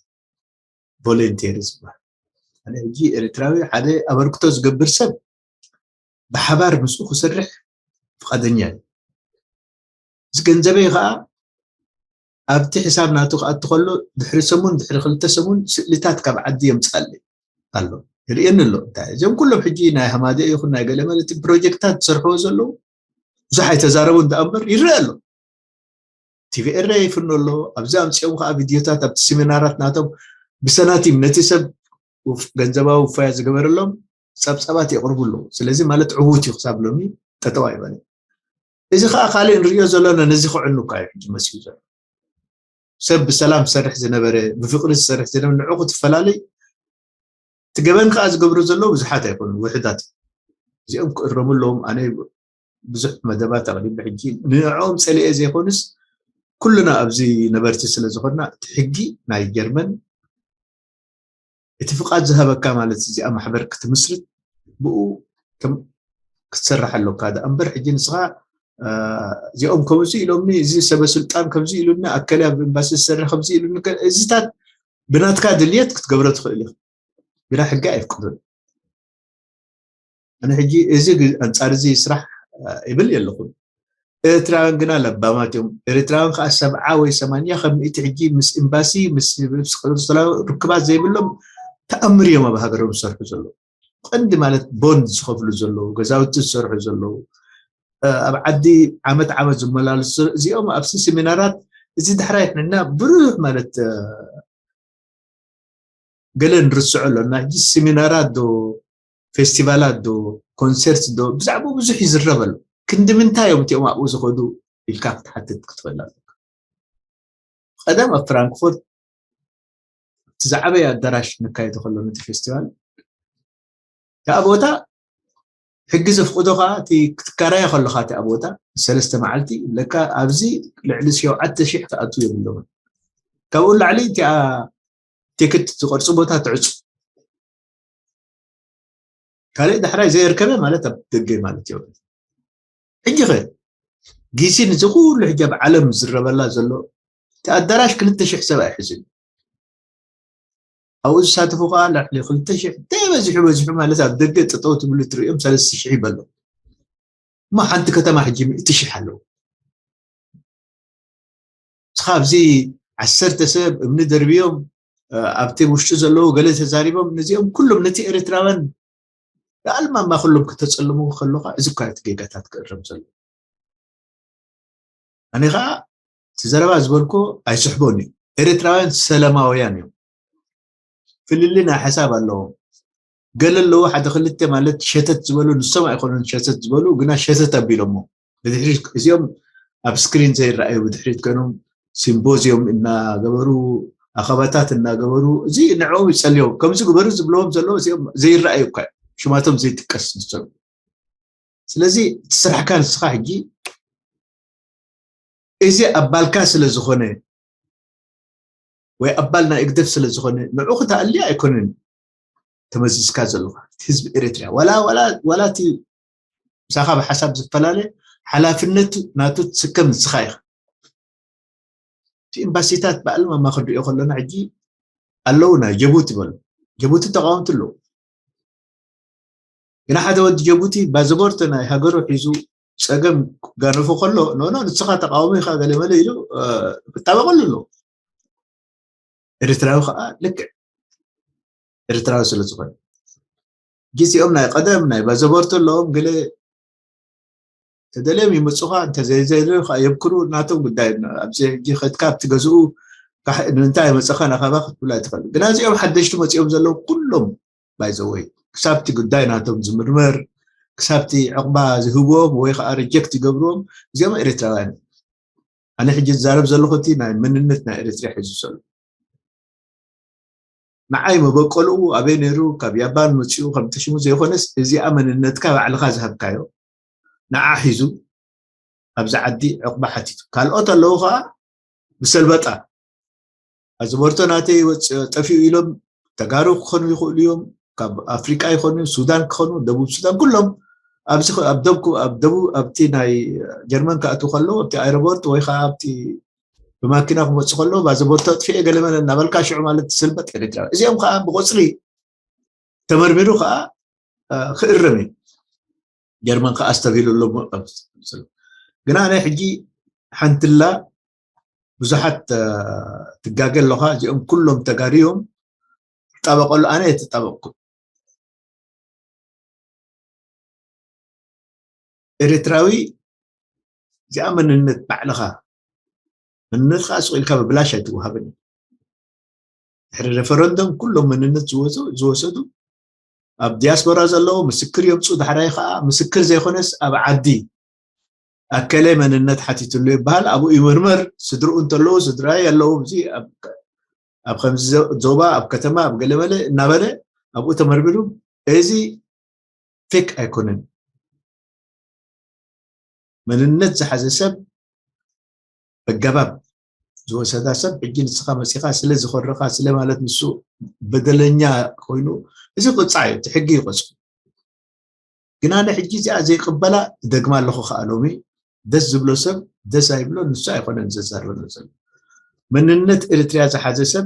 ቮለንቴር ዝበሃል ኣነ ሕጂ ኤርትራዊ ሓደ ኣበርክቶ ዝገብር ሰብ ብሓባር ምስኡ ክሰርሕ ፍቓደኛ እዩ እዚ ገንዘበይ ከዓ ኣብቲ ሕሳብ ናቱ ክኣቱ ከሎ ድሕሪ ሰሙን ድሕሪ ክልተ ሰሙን ስእልታት ካብ ዓዲ የምፅኣለይ ኣሎ ይርእየኒ ኣሎ እንታይ እዚኦም ኩሎም ሕጂ ናይ ሃማደ ይኹን ናይ ገለ ማለት ፕሮጀክታት ዝሰርሕዎ ዘለዉ ብዙሕ ኣይተዛረቡ እንዳ እምበር ይረአ ኣሎ ቲቪ ኤረ ይፍኖ ኣሎ ኣብዚ ኣምፅኦም ከዓ ቪድዮታት ኣብቲ ሴሚናራት ናቶም ብሰናቲም ነቲ ሰብ ገንዘባዊ ውፋያ ዝገበረሎም ጸብጻባት የቕርቡ ኣለዉ። ስለዚ ማለት ዕዉት እዩ ክሳብ ሎሚ ጠጠው ኣይበለ። እዚ ከዓ ካልእ ንሪኦ ዘለና ነዚ ክዕኑ እኳ እዩ ሕጂ መሲሉ ዘሎ። ሰብ ብሰላም ዝሰርሕ ዝነበረ፣ ብፍቅሪ ዝሰርሕ ዝነበረ ንዑ ክትፈላለይ እቲ ገበን ከዓ ዝገብሩ ዘለዉ ብዙሓት ኣይኮኑን፣ ውሕዳት እዮም። እዚኦም ክእረሙ ኣለዎም። ኣነ ብዙሕ መደባት ኣቕሪበ ሕጂ ንዕኦም ጸሊኤ ዘይኮንስ ኩልና ኣብዚ ነበርቲ ስለ ዝኾንና እቲ ሕጊ ናይ ጀርመን እቲ ፍቓድ ዝሃበካ ማለት እዚኣ ማሕበር ክትምስርት ብኡ ክትሰርሕ ኣለካ። ደኣ እምበር ሕጂ ንስኻ እዚኦም ከምዚ ኢሎምኒ፣ እዚ ሰበ ስልጣን ከምዚ ኢሉኒ፣ ኣከለ ኣብ ኤምባሲ ዝሰርሕ ከምዚ ኢሉኒ፣ እዚታት ብናትካ ድልየት ክትገብሮ ትኽእል ኢኻ። ግና ሕጊ ኣይፍቅዱን። ኣነ ሕጂ እዚ ኣንጻር እዚ ስራሕ ይብል የለኹን። ኤርትራውያን ግና ለባማት እዮም። ኤርትራውያን ከዓ ሰብዓ ወይ ሰማንያ ካብ ሚእቲ ሕጂ ምስ ኤምባሲ ምስ ርክባት ዘይብሎም ተኣምር እዮም ኣብ ሃገሮም ዝሰርሑ ዘለዉ። ቀንዲ ማለት ቦንድ ዝኸፍሉ ዘለዉ፣ ገዛውቲ ዝሰርሑ ዘለዉ፣ ኣብ ዓዲ ዓመት ዓመት ዝመላለሱ እዚኦም ኣብዚ ሴሚናራት እዚ ዳሕራይ ንሕና ብሩህ ማለት ገለ ንርስዖ ኣለና። ሕጂ ሴሚናራት ዶ ፌስቲቫላት ዶ ኮንሰርት ዶ ብዛዕባ ብዙሕ ይዝረብ ኣሎ። ክንዲ ምንታይ እዮም እቲኦም ኣብኡ ዝኸዱ ኢልካ ክትሓትት ክትኽእል ኣለካ። ቀደም ኣብ ፍራንክፎርት እቲ ዝዓበየ ኣዳራሽ ነካይዶ ከሎ ነቲ ፌስቲቫል እታ ቦታ ሕጊ ዘፍቅዶ ከዓ እቲ ክትከራየ ከለካ እቲኣ ቦታ ሰለስተ መዓልቲ ለካ ኣብዚ ልዕሊ ሸውዓተ ሽሕ ክኣቱ የብሎምን። ካብኡ ላዕሊ እቲኣ ቲክት ዝቆርፁ ቦታ ትዕፁ። ካልእ ዳሕራይ ዘየርከበ ማለት ኣብ ደገ ማለት እዩ። ሕጂ ኸ ጊሲ ንዚ ኩሉ ሕጂ ኣብ ዓለም ዝረበላ ዘሎ እቲ ኣዳራሽ ክልተ ሽሕ ሰብ ኣይሕዝን። ኣብኡ ዝሳተፉ ከዓ ልዕሊ ክልተ ሽሕ እንተበዚሑ በዚሑ ማለት ኣብ ደገ ጠጠው ትብሉ ትርእዮም ሰለስተ ሽሕ ይበሉ። እሞ ሓንቲ ከተማ ሕጂ ሚእቲ ሽሕ ኣለዉ። ንስኻ ኣብዚ ዓሰርተ ሰብ እምኒ ደርብዮም ኣብቲ ውሽጢ ዘለዉ ገለ ተዛሪቦም ነዚኦም ኩሎም ነቲ ኤርትራውያን ብኣልማማ ኩሎም ከተጸልሙ ከለኻ እዚ እኳ እቲ ጌጋታት ክእረም ዘሎ። ኣነ ከዓ እቲ ዘረባ ዝበልኮ ኣይስሕቦን እዩ። ኤርትራውያን ሰላማውያን እዮም። ፍልልይ ናይ ሓሳብ ኣለዎም። ገለ ኣለዉ ሓደ ክልተ ማለት ሸተት ዝበሉ ንሶም ኣይኮኑን ሸተት ዝበሉ ግና ሸተት ኣቢሎሞ ብድሕሪት እዚኦም ኣብ ስክሪን ዘይረኣዩ ብድሕሪት ኮይኖም ሲምቦዚዮም እናገበሩ ኣኸባታት እናገበሩ እዚ ንዕኦም ይጸልዮም ከምዚ ግበሩ ዝብለዎም ዘለዉ እዚኦም ዘይረኣዩ እኳ ሽማቶም ዘይጥቀስ ንሶም። ስለዚ እቲ ስራሕካ ንስኻ ሕጂ እዚ ኣባልካ ስለ ዝኾነ ወይ ኣባል ናይ እግደፍ ስለ ዝኾነ ንዑ ክተኣሊ ኣይኮነን ተመዚዝካ ዘለኻ ህዝቢ ኤርትራ ዋላ ዋላ ዋላ እቲ ምሳኻ ብሓሳብ ዝፈላለ ሓላፍነቱ ናቱ ትስከም ንስኻ ኢኻ። እቲ ኤምባሲታት ብኣለማማ ክንሪኦ ከለና ሕጂ ኣለዉ ናይ ጀቡቲ በሉ ጀቡቲ ተቃወምቲ ኣለዉ። ግና ሓደ ወዲ ጀቡቲ ባዘቦርተ ናይ ሃገሩ ሒዙ ጸገም ክጋነፎ ከሎ ኖኖ ንስኻ ተቃዋሚ ኢኻ ገለመለ ኢሉ ክጣበቀሉ ኣሎ። ኤርትራዊ ከዓ ልክዕ ኤርትራዊ ስለ ዝኾነ ጊዜኦም ናይ ቀደም ናይ ባዘቦርተ ኣለዎም ገለ ተደልዮም ይምፁኻ እንተዘይዘይደልዮም ከዓ የብክሩ ናቶም ጉዳይ ኣብዚ ሕጂ ከድካ ኣብቲ ገዝኡ ንምንታይ መፀኻ ናኻባ ክትብላ ትኽእል ግና እዚኦም ሓደሽቲ መፂኦም ዘለዉ ኩሎም ባይዘወይ ክሳብቲ ጉዳይ ናቶም ዝምርመር ክሳብቲ ዕቕባ ዝህብዎም ወይ ከዓ ሪጀክት ይገብርዎም እዚኦም ኤርትራውያን ኣነ ሕጂ ዝዛረብ ዘለኹ እቲ ናይ መንነት ናይ ኤርትራ ሒዙ ዘሎ ንዓይ መበቆልኡ ኣበይ ነይሩ ካብ ያባን መፂኡ ከምቲ ሽሙ ዘይኮነስ እዚኣ መንነትካ ባዕልኻ ዝሃብካዮ ንዓ ሒዙ ኣብዚ ዓዲ ዕቕባ ሓቲቱ ካልኦት ኣለዉ ከዓ ብሰልበጣ ኣዝበርቶ ናተይ ጠፊኡ ኢሎም ተጋሩ ክኾኑ ይኽእሉ እዮም ካብ ኣፍሪቃ ይኾኑ ሱዳን ክኾኑ ደቡብ ሱዳን ኩሎም ኣብዚ ኣብ ደቡብ ኣብ ደቡብ ኣብቲ ናይ ጀርመን ክኣትዉ ከለዉ ኣብቲ ኣይሮቦርት ወይ ከዓ ኣብቲ ብማኪና ክመፁ ከለዉ ባዘቦርቶ ኣጥፊኤ ገለመለ እናበልካ ሽዑ ማለት ስልበጥ ኤርትራ እዚኦም ከዓ ብቆፅሊ ተመርሚሩ ከዓ ክእረም እዩ ጀርመን ከዓ ኣስተብሂሉ ኣሎ ግና ናይ ሕጂ ሓንትላ ብዙሓት ትጋገ ኣለኻ እዚኦም ኩሎም ተጋርዮም ትጣበቀሉ ኣነ የትጣበቅኩ ኤርትራዊ እዚኣ መንነት ባዕልኻ መንነትካ ስቕ ኢልካ ብብላሽ ኣይትወሃብን ድሕሪ ሬፈረንደም ኩሎም መንነት ዝወሰ- ዝወሰዱ ኣብ ዲያስፖራ ዘለዉ ምስክር የምፁ። ዳሕራይ ከዓ ምስክር ዘይኮነስ ኣብ ዓዲ ኣከለ መንነት ሓቲትሉ ይበሃል። ኣብኡ ይምርመር። ስድርኡ እንተለዉ ስድራይ ኣለዉ፣ እዚ ኣብ ኣብ ከምዚ ዞ- ዞባ ኣብ ከተማ ኣብ ገለመለ እናበለ ኣብኡ ተመርሚሩ። እዚ ፌክ ኣይኮነን። መንነት ዝሓዘ ሰብ ኣገባብ ዝወሰዳ ሰብ ሕጂ ንስኻ መፂኻ ስለ ዝኾረኻ ስለ ማለት ንሱ በደለኛ ኮይኑ እዚ ቅፃዕ እዩ፣ እቲ ሕጊ ይቆፅሩ። ግን ኣነ ሕጂ እዚኣ ዘይቅበላ እደግማ ኣለኹ ከዓ ሎሚ ደስ ዝብሎ ሰብ ደስ ኣይብሎ ንሱ ኣይኮነን ዘዛርበሎ ዘሎ። መንነት ኤርትርያ ዝሓዘ ሰብ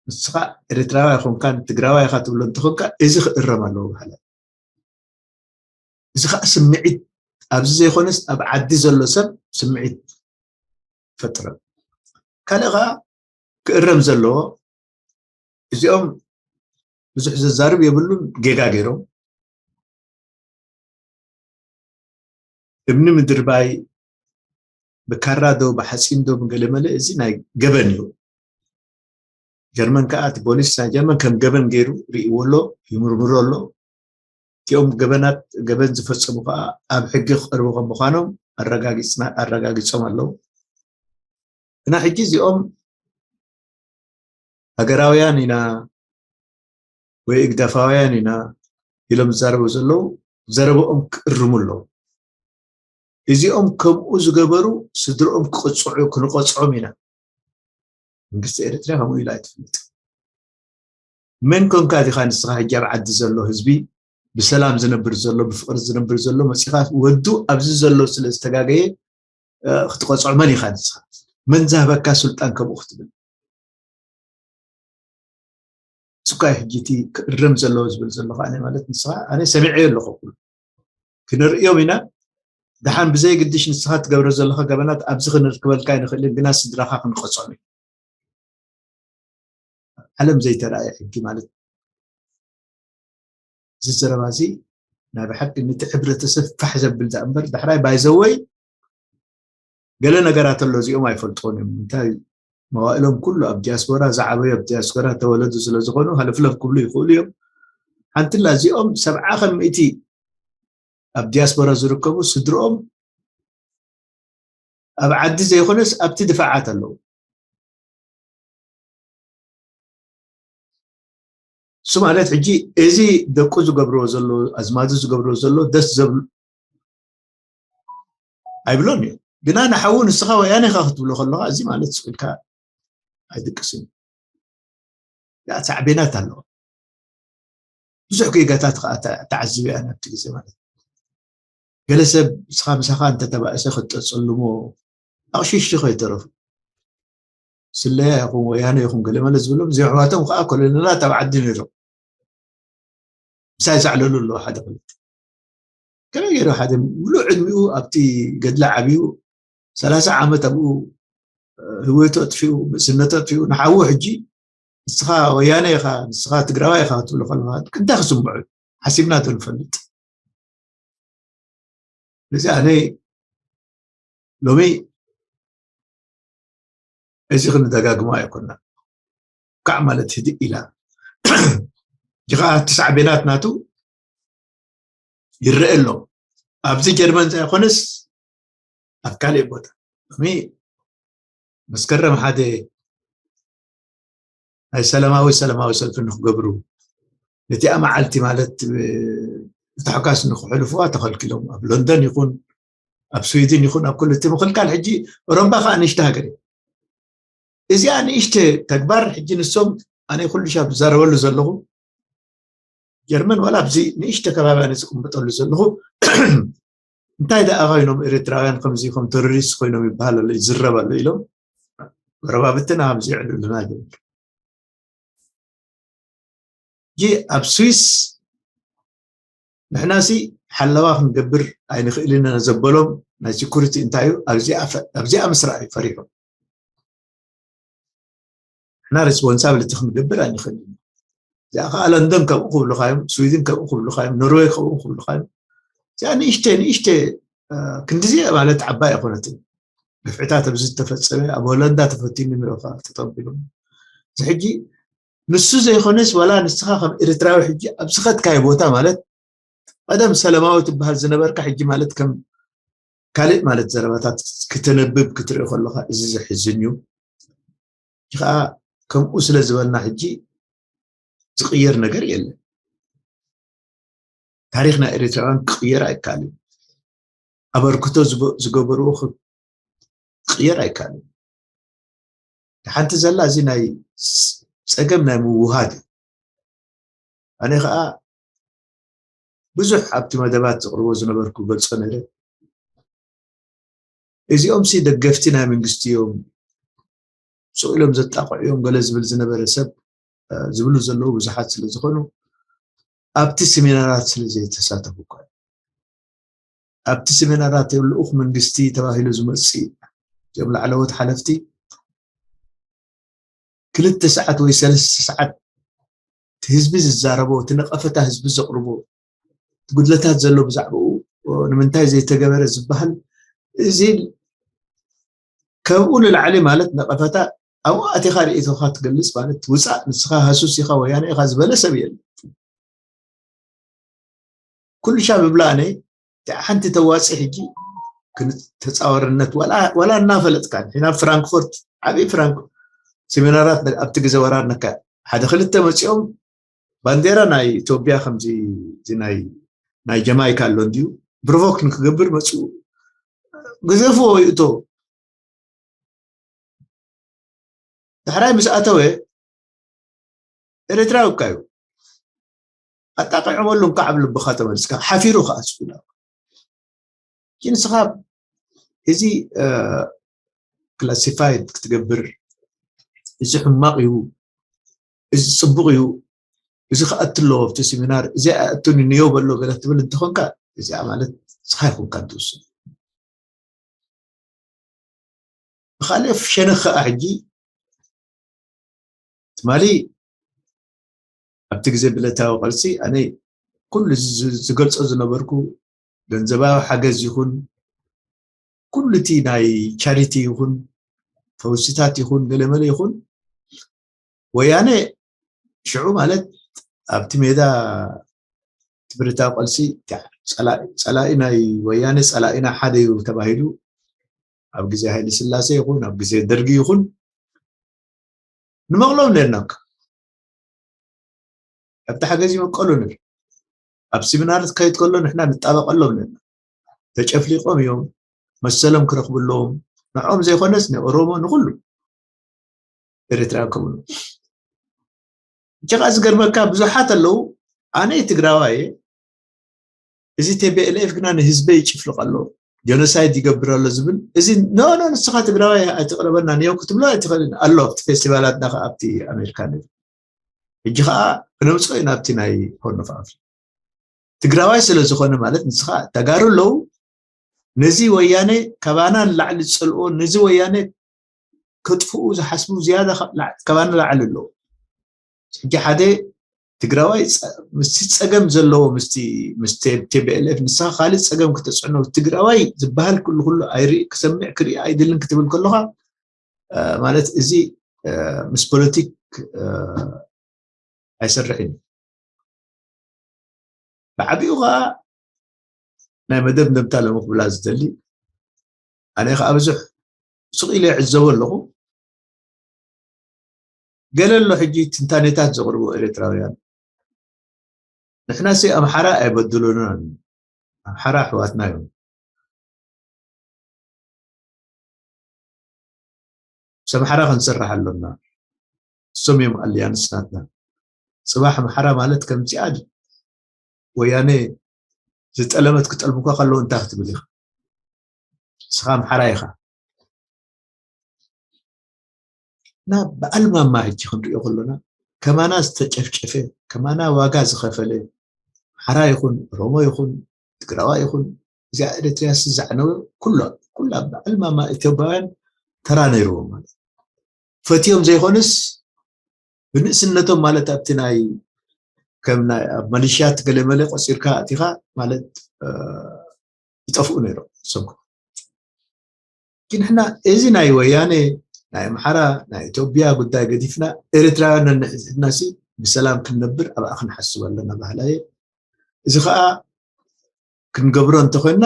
ንስኻ ኤርትራዊ ኣይኮንካን ትግራዊ ኢኻ ትብሎ እንተኾንካ እዚ ክእረም ኣለዎ ባህላ። እዚ ከዓ ስምዒት ኣብዚ ዘይኮነስ ኣብ ዓዲ ዘሎ ሰብ ስምዒት ፈጥረ። ካልእ ከዓ ክእረም ዘለዎ እዚኦም ብዙሕ ዘዛርብ የብሉን። ጌጋ ገይሮም እምኒ ምድርባይ ብካራ ዶ ብሓፂን ዶ ብገለመለ እዚ ናይ ገበን እዩ። ጀርመን ከዓ እቲ ፖሊስ ናይ ጀርመን ከም ገበን ገይሩ ርእይዎ ኣሎ፣ ይምርምሮ ኣሎ። እቲኦም ገበናት ገበን ዝፈፀሙ ከዓ ኣብ ሕጊ ክቀርቡ ከም ምኳኖም ኣረጋጊፅና ኣረጋጊፆም ኣለዉ። ግና ሕጂ እዚኦም ሃገራውያን ኢና ወይ እግዳፋውያን ኢና ኢሎም ዝዛረቡ ዘለዉ ዘረብኦም ክእርሙ ኣለዉ። እዚኦም ከምኡ ዝገበሩ ስድርኦም ክቅፅዑ ክንቆፅዖም ኢና። መንግስቲ ኤርትራ ከምኡ ኢሉ ኣይትፈልጥ። መን ኮንካ ዲኻ ንስኻ ሕጂ ኣብ ዓዲ ዘሎ ህዝቢ ብሰላም ዝነብር ዘሎ ብፍቅሪ ዝነብር ዘሎ መፂኻ ወዱ ኣብዚ ዘሎ ስለ ዝተጋገየ ክትቆፅዖ መን ኢኻ ንስኻ? መን ዝሃበካ ስልጣን ከምኡ ክትብል? ስኳይ ሕጂ እቲ ክእረም ዘለዎ ዝብል ዘለኹ ኣነ ማለት ንስኻ ኣነ ሰሚዐዮ ኣለኹ ኩሉ ክንርእዮም ኢና። ደሓን ብዘይ ግድሽ ንስኻ ትገብሮ ዘለኻ ገበናት ኣብዚ ክንርክበልካ ኣይንኽእልን ግና ስድራኻ ክንቆፅዖም ኢና። ዓለም ዘይተረኣየ ሕጊ ማለት እዚ ዘረባ እዚ ናይ ብሓቂ ነቲ ሕብረተሰብ ፋሕ ዘብል ዳኣ እምበር ዳሕራይ ባይዘወይ ገለ ነገራት ኣሎ እዚኦም ኣይፈልጥዎን እዮም። እንታይ መዋእሎም ኩሉ ኣብ ዲያስፖራ ዝዓበዩ ኣብ ዲያስፖራ ተወለዱ ስለ ዝኾኑ ሃለፍለፍ ክብሉ ይኽእሉ እዮም። ሓንትላ እዚኦም ሰብዓ ከም ሚእቲ ኣብ ዲያስፖራ ዝርከቡ ስድርኦም ኣብ ዓዲ ዘይኮነስ ኣብቲ ድፋዓት ኣለዉ። እሱ ማለት ሕጂ እዚ ደቁ ዝገብርዎ ዘሎ ኣዝማዱ ዝገብርዎ ዘሎ ደስ ዘብሉ ኣይብሎን እዩ። ግና ንሓዉ ንስኻ ወያነ ኢኻ ክትብሎ ከለኻ እዚ ማለት ስቕ ኢልካ ኣይድቅስን እዩ። ያ ሳዕቤናት ኣለዎ። ብዙሕ ጌጋታት ከዓ ተ- ተዓዚበ እያ ናብቲ ግዜ ማለት እዩ። ገለ ሰብ ንስኻ ምሳኻ እንተተባእሰ ክተፀልሞ ኣቕሽሽቲ ከይተረፉ ስለያ ይኹን ወያነ ይኹን ገለ መለ ዝብሎም እዚኦም ኣሕዋቶም ከዓ ኮሎኔላት ኣብ ዓዲ ነይሮም ምሳይ ዘዕለሉ ኣለዉ ሓደ ክልተ ከመይ ገይሩ ሓደ ሙሉእ ዕድሚኡ ኣብቲ ገድሊ ዓብዩ ሰላሳ ዓመት ኣብኡ ህይወቱ ኣጥፊኡ ንእስነቱ ኣጥፊኡ ንሓዉ ሕጂ ንስኻ ወያነ ኢኻ ንስኻ ትግራዋይ ኢኻ ክትብሎ ከለኻ እንታይ ክስምዑ ሓሲብና ዶ ንፈልጥ ስለዚ ኣነ ሎሚ እዚ ክንደጋግሞ ኣይኮና ካዕ ማለት ህድእ ኢላ ጅኻ ትስዓቤናት ናቱ ይረአ ኣሎ ኣብዚ ጀርመን ዘይኮነስ ኣብ ካልእ ቦታ ሎሚ መስከረም ሓደ ናይ ሰላማዊ ሰላማዊ ሰልፊ ንክገብሩ ነቲኣ መዓልቲ ማለት ብታሕጓስ ንክሕልፉዋ ተኸልኪሎም ኣብ ሎንደን ይኹን ኣብ ስዊድን ይኹን ኣብ ኩሉ እቲ ምኽልካል ሕጂ ኦሮምባ ከዓ ንእሽተ ሃገር እዩ እዚኣ ንእሽተ ተግባር ሕጂ ንሶም ኣነ ኩሉ ሻብ ዝዛረበሉ ዘለኹ ጀርመን ዋላ ኣብዚ ንእሽተ ከባቢ ኣነ ዝቅምጠሉ ዘለኹ እንታይ ደኣ ኮይኖም ኤርትራውያን ከምዚ ከም ቴሮሪስት ኮይኖም ይበሃል ኣሎ ይዝረብ ኣሎ ኢሎም ጎረባብትና ኣብዚ ይዕልሉና ይብል ጂ ኣብ ስዊስ ንሕናሲ ሓለዋ ክንገብር ኣይንኽእል ኢና ዘበሎም ናይ ሲኩሪቲ እንታይ እዩ ኣብዚኣ ምስራእ እዩ ፈሪሖም ንሕና ሬስፖንሳብሊቲ ክንገብር ኣይንኽእል ኢና እዚኣ ከዓ ለንደን ከምኡ ክብሉካ እዮም ስዊድን ከምኡ ክብሉካ እዮም ኖርዌይ ከምኡ ክብሉካ እዮም እዚኣ ንእሽተ ንእሽተ ክንዲዚ ማለት ዓባይ ኣይኮነትን ግፍዕታት ኣብዚ ዝተፈፀመ ኣብ ሆለንዳ ተፈቲኑ ንረኻ ተጠቢሉ እዚ ሕጂ ንሱ ዘይኮነስ ዋላ ንስኻ ከም ኤርትራዊ ሕጂ ኣብ ዝኸድካዮ ቦታ ማለት ቀደም ሰላማዊ ትበሃል ዝነበርካ ሕጂ ማለት ከም ካልእ ማለት ዘረባታት ክተነብብ ክትርኢ ከለኻ እዚ ዘሕዝን እዩ። ከዓ ከምኡ ስለ ዝበልና ሕጂ ዝቕየር ነገር የለን። ታሪኽና ኤርትራውያን ክቕየር ኣይከኣልን። ኣበርክቶ ዝገበርዎ ክቕየር ኣይከኣልን። ሓንቲ ዘላ እዚ ናይ ፀገም ናይ ምውሃድ እዩ። ኣነ ከዓ ብዙሕ ኣብቲ መደባት ዝቕርቦ ዝነበርኩ ገልፆ ነረ። እዚኦም ሲ ደገፍቲ ናይ መንግስቲ እዮም፣ ስቕ ኢሎም ዘጣቕዑ እዮም ገለ ዝብል ዝነበረ ሰብ ዝብሉ ዘለዉ ብዙሓት ስለ ዝኾኑ ኣብቲ ሴሚናራት ስለ ዘይተሳተፉ እኳ ኣብቲ ሴሚናራት ልኡኽ መንግስቲ ተባሂሉ ዝመፅእ እዚኦም ላዕለዎት ሓለፍቲ ክልተ ሰዓት ወይ ሰለስተ ሰዓት እቲ ህዝቢ ዝዛረቦ እቲ ነቐፈታ ህዝቢ ዘቕርቦ እቲ ጉድለታት ዘሎ ብዛዕባኡ ንምንታይ ዘይተገበረ ዝበሃል እዚ ካብኡ ንላዕሊ ማለት ነቐፈታ ኣብኡ ኣቲኻ ርእይቶኻ ትገልጽ ማለት ውፃእ ንስኻ ሃሱስ ኢኻ ወያነ ኢኻ ዝበለ ሰብ የለ። ኩሉ ሻብ ብላነ ሓንቲ ተዋፂ ሕጂ ተፃወርነት ዋላ እናፈለጥካ ናብ ፍራንክፎርት ዓብዪ ፍራንክ ሴሚናራት ኣብቲ ግዜ ወራር ነካ ሓደ ክልተ መፂኦም ባንዴራ ናይ ኢትዮጵያ ከምዚ ናይ ናይ ጀማይካ ኣሎ እንዲዩ ብሮቮክ ንክገብር መፅኡ ግዘፍዎ ይእቶ ዳሕራይ ምስ ኣተወ ኤርትራዊ እካ እዩ ኣጣቂዖመሉ እንኳዕ ኣብ ልብኻ ተመልስካ ሓፊሩ ከዓ ስኩላ ግን ንስኻ እዚ ክላሲፋይድ ክትገብር እዚ ሕማቕ እዩ እዚ ፅቡቕ እዩ እዚ ክኣቱ ኣለዎ ኣብቲ ሴሚናር እዚ ኣእቱኒ ንዮ በሎ ገለ ትብል እንተኾንካ እዚኣ ማለት ንስኻ ይኹንካ እንትውስን ብካልእ ሸነኽ ከዓ ሕጂ ትማሊ ኣብቲ ግዜ ብለታዊ ቅርሲ ኣነ ኩሉ ዝገልፆ ዝነበርኩ ገንዘባዊ ሓገዝ ይኹን ኩሉ እቲ ናይ ቻሪቲ ይኹን ፈውስታት ይኹን ገለመለ ይኹን ወያነ ሽዑ ማለት ኣብቲ ሜዳ ትብርታ ቀልሲ ጸላኢ ናይ ወያነ ጸላኢና ሓደ እዩ ተባሂሉ ኣብ ግዜ ሃይለ ስላሴ ይኹን ኣብ ግዜ ደርጊ ይኹን ንመቕሎም ነርና ኣብቲ ሓገዝ ይመቀሉ ንብል ኣብ ሲሚናር ትከይድ ከሎ ንሕና ንጣበቀሎም ነርና ተጨፍሊቆም እዮም መሰሎም ክረኽቡ ኣለዎም ንዖም ዘይኮነስ ንኦሮሞ ንኩሉ ኤርትራውያን ከምኡ እጂ ከዓ ዝገርመካ ብዙሓት ኣለዉ ኣነ ትግራዋይ እዚ ቴቤኤልኤፍ ግና ንህዝበይ ይጭፍልቕ ኣሎ ጀኖሳይድ ይገብር ኣሎ ዝብል እዚ ኖኖ ንስኻ ትግራዋይ ኣይትቕረበና ንየው ክትብሎ ኣይትኽእልን ኣሎ ኣብቲ ፌስቲቫላት ና ኣብቲ ኣሜሪካ ነሩ ሕጂ ከዓ ክነምፅኦ ኢና ኣብቲ ናይ ሆርን ኦፍ ኣፍሪካ ትግራዋይ ስለ ዝኾነ ማለት ንስኻ ተጋሩ ኣለዉ ነዚ ወያነ ካባና ንላዕሊ ዝፀልኦ ነዚ ወያነ ከጥፍኡ ዝሓስቡ ዝያዳ ካባና ላዕሊ ኣለዉ ሕጂ ሓደ ትግራዋይ ምስቲ ፀገም ዘለዎ ምስቲ ምስ ቴቤኤልኤፍ ንስኻ ካልእ ፀገም ክተፅዕኖ ትግራዋይ ዝበሃል ኩሉ ኩሉ ኣይርኢ ክሰምዕ ክርኢ ኣይድልን ክትብል ከለኻ ማለት እዚ ምስ ፖለቲክ ኣይሰርሕን እዩ ብዓቢኡ ከዓ ናይ መደብ እንደምታ ለምክብላ ዝደሊ ኣነ ከዓ ብዙሕ ስቕ ኢለ ይዕዘቦ ኣለኹ ገለ ኣሎ ሕጂ ትንታኔታት ዘቕርቡ ኤርትራውያን ንሕናሲ ኣምሓራ ኣይበድሉናን ኣምሓራ ኣሕዋትና እዮም ምስ ኣምሓራ ክንሰርሕ ኣሎና እሶም እዮም ኣልያንስ ናትና ፅባሕ ኣምሓራ ማለት ከምዚኣ ወያነ ዝጠለመት ክጠልሙካ ከለዉ እንታይ ክትብል ኢኻ ንስኻ ኣምሓራ ኢኻ እና በኣልማማ ሕጂ ክንሪኦ ከሎና ከማና ዝተጨፍጨፈ ከማና ዋጋ ዝኸፈለ ኣምሓራ ይኹን ኦሮሞ ይኹን ትግራዋ ይኹን እዚኣ ኤርትርያ ሲ ዘዕነወ ኩሎ ኩላ በኣልማማ ኢትዮጵያውያን ተራ ነይርዎም ማለት ፈትዮም ዘይኮንስ ብንእስነቶም ማለት ኣብቲ ናይ ከም ናይ ኣብ መሊሽያት ገለመለ ቆፂርካ ኣቲኻ ማለት ይጠፍኡ ነይሮም ሰምኩ ግን ሕና እዚ ናይ ወያነ ናይ ኣምሓራ ናይ ኢትዮጵያ ጉዳይ ገዲፍና ኤርትራውያን ነንሕድሕድና ሲ ብሰላም ክንነብር ኣብኣ ክንሓስብ ኣለና ባህላየ። እዚ ከዓ ክንገብሮ እንተኮይንና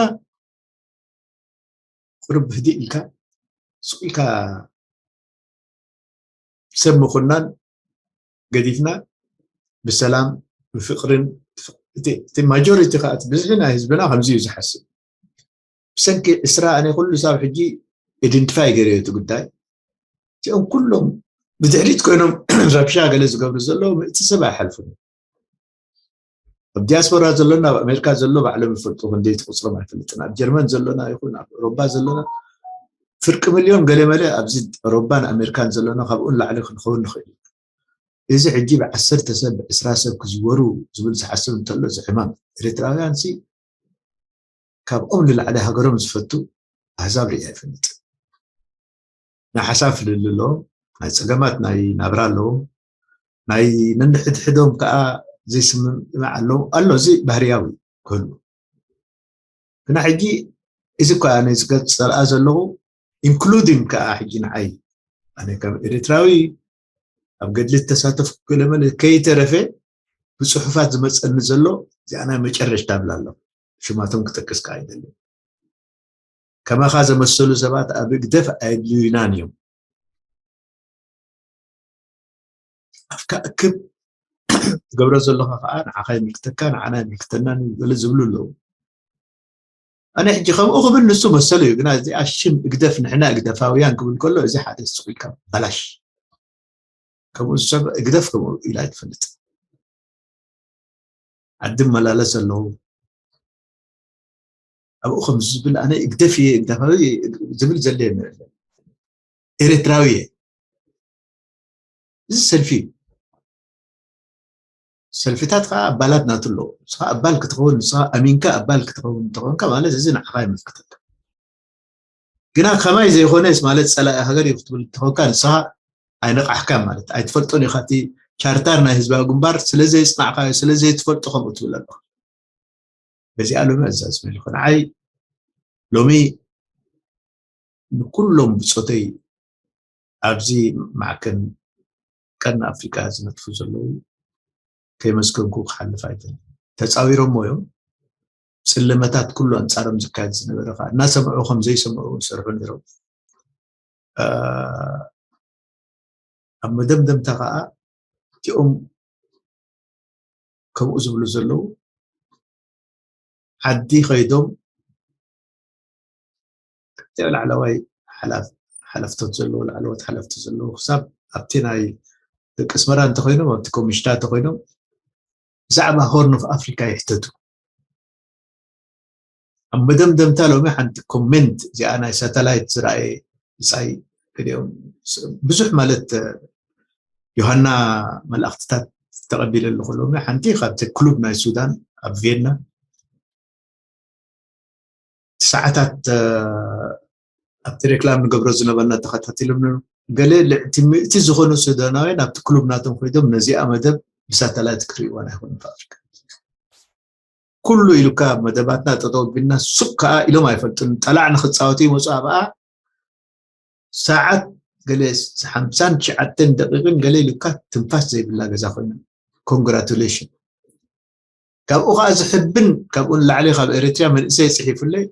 ቁርብ ህድእ ኢልካ ሱቅ ኢልካ ሰብ ምኩናን ገዲፍና ብሰላም ብፍቅርን እቲ ማጆሪቲ ከዓ እቲ ብዝሒ ናይ ህዝብና ከምዚ እዩ ዝሓስብ። ብሰንኪ ዕስራ ኣነ ኩሉ ሳብ ሕጂ ኢደንቲፋይ ገይረ እቲ ጉዳይ እቲኦም ኩሎም ብድሕሪት ኮይኖም ረብሻ ገለ ዝገብሩ ዘለዉ ምእቲ ሰብ ኣይሓልፉን። ኣብ ዲያስፖራ ዘሎና ኣብ ኣሜሪካ ዘሎ ባዕሎም ይፈልጡ ክንደይ ትቁፅሮም ኣይፈልጥን ኣብ ጀርመን ዘሎና ይኹን ኣብ ኤሮባ ዘሎና ፍርቂ ሚልዮን ገለ መለ ኣብዚ ኤሮባን ኣሜሪካን ዘሎና ካብኡ ንላዕሊ ክንኸውን ንኽእል ኢና። እዚ ሕጂ ብዓሰርተ ሰብ ብዕስራ ሰብ ክዝወሩ ዝብል ዝሓስብ እንተሎ እዚ ሕማም ኤርትራውያን ሲ ካብኦም ንላዕሊ ሃገሮም ዝፈቱ ኣህዛብ ርኢ ኣይፈልጥ። ናይ ሓሳብ ፍልል ኣለዎም ናይ ፀገማት ናይ ናብራ ኣለዎም ናይ ነንሕድሕዶም ከዓ ዘይስምምዕ ኣለዎም ኣሎ እዚ ባህርያዊ ክህሉ ግና ሕጂ እዚ እኳ ኣነ ዝገልፅ ዘርኣ ዘለኹ ኢንክሉዲንግ ከዓ ሕጂ ንዓይ ኣነ ከም ኤርትራዊ ኣብ ገድሊ ተሳተፍኩ ገለመለ ከይተረፈ ብፅሑፋት ዝመፀኒ ዘሎ እዚኣ ናይ መጨረሽታ ብላ ኣለኹ ሽማቶም ክጠቅስ ከዓ ኣይደልን ከማኻ ዘመሰሉ ሰባት ኣብ ህግደፍ ኣየድልዩናን እዮም ኣፍካ እክብ ትገብሮ ዘለኻ ከዓ ንዓኻ ይምልክተካ ንዓና ይምልክተናን እዩ ገለ ዝብሉ ኣለዉ ኣነ ሕጂ ከምኡ ክብል ንሱ መሰሉ እዩ ግና እዚኣ ሽም እግደፍ ንሕና እግደፋውያን ክብል ከሎ እዚ ሓደ ስቁ ኢልካ በላሽ ከምኡ ዝሰብ እግደፍ ከምኡ ኢላ ኣይትፈልጥ ዓዲ መላለስ ኣለዉ ኣብኡ ከም ዝብል ኣነ እግደፍ እየ እግደፋዊ ዝብል ዘለ ኤርትራዊ እየ እዚ ሰልፊ እዩ ሰልፍታት ከዓ ኣባላት ናቱ ኣለዎ ንስኻ ኣባል ክትኸውን ንስኻ ኣሚንካ ኣባል ክትኸውን እንተኾንካ ማለት እዚ ንዓኻ ይምልክተካ ግና ከማይ ዘይኮነስ ማለት ፀላኢ ሃገር እዩ ክትብል እንተኾንካ ንስኻ ኣይነቃሕካን ማለት ኣይትፈልጦን ኢኻ እቲ ቻርተር ናይ ህዝባዊ ግንባር ስለዘይፅናዕካዮ ስለዘይትፈልጦ ከምኡ ትብል ኣለኻ በዚኣ ሎሚ ኣዛዝመ ኣለኹ ንዓይ ሎሚ ንኩሎም ብፆተይ ኣብዚ ማዕከን ቀርኒ ኣፍሪቃ ዝነጥፉ ዘለዉ ከይመስገንኩ ክሓልፍ ኣይደልን ተፃዊሮሞ እዮም ፅልመታት ኩሉ ኣንፃሮም ዝካየድ ዝነበረ ከዓ እናሰምዑ ከም ዘይሰምዑ ዝሰርሑ ነይሮም ኣብ መደምደምታ ከዓ እቲኦም ከምኡ ዝብሉ ዘለዉ ዓዲ ከይዶም ክልቲኦ ላዕለዋይ ሓላፍቶት ዘለዎ ላዕለዎት ሓለፍቲ ዘለዎ ክሳብ ኣብቲ ናይ ደቂ ኣስመራ እንተኮይኖም ኣብቲ ኮሚሽታ እንተኮይኖም ብዛዕባ ሆርን ኦፍ ኣፍሪካ ይሕተቱ ኣብ መደምደምታ ሎሚ ሓንቲ ኮሜንት እዚኣ ናይ ሳተላይት ዝረኣየ ብፃይ ክልኦም ብዙሕ ማለት ዮሃና መላእክትታት ተቐቢለ ኣለኹ ሎሚ ሓንቲ ካብቲ ክሉብ ናይ ሱዳን ኣብ ቬና ሰዓታት ኣብቲ ሬክላም ንገብሮ ዝነበርና ተኸታቲሎም ገለ ልዕቲ ምእቲ ዝኾኑ ሱዳናውያን ኣብቲ ክሉብ ናቶም ኮይዶም ነዚኣ መደብ ብሳተላይት ክርእይዋ ናይ ኮነ ኣፍሪካ ኩሉ ኢሉካ መደባትና ጠጠው ቢልና ሱቅ ከዓ ኢሎም ኣይፈልጡን ጠላዕ ንክፃወቱ ይመፁ ኣብኣ ሰዓት ገለ ሓምሳን ትሽዓተን ደቂቅን ገለ ኢሉካ ትንፋስ ዘይብላ ገዛ ኮይና ኮንግራቱሌሽን ካብኡ ከዓ ዝሕብን ካብኡ ንላዕሊ ካብ ኤርትርያ መንእሰይ ፅሒፉለይ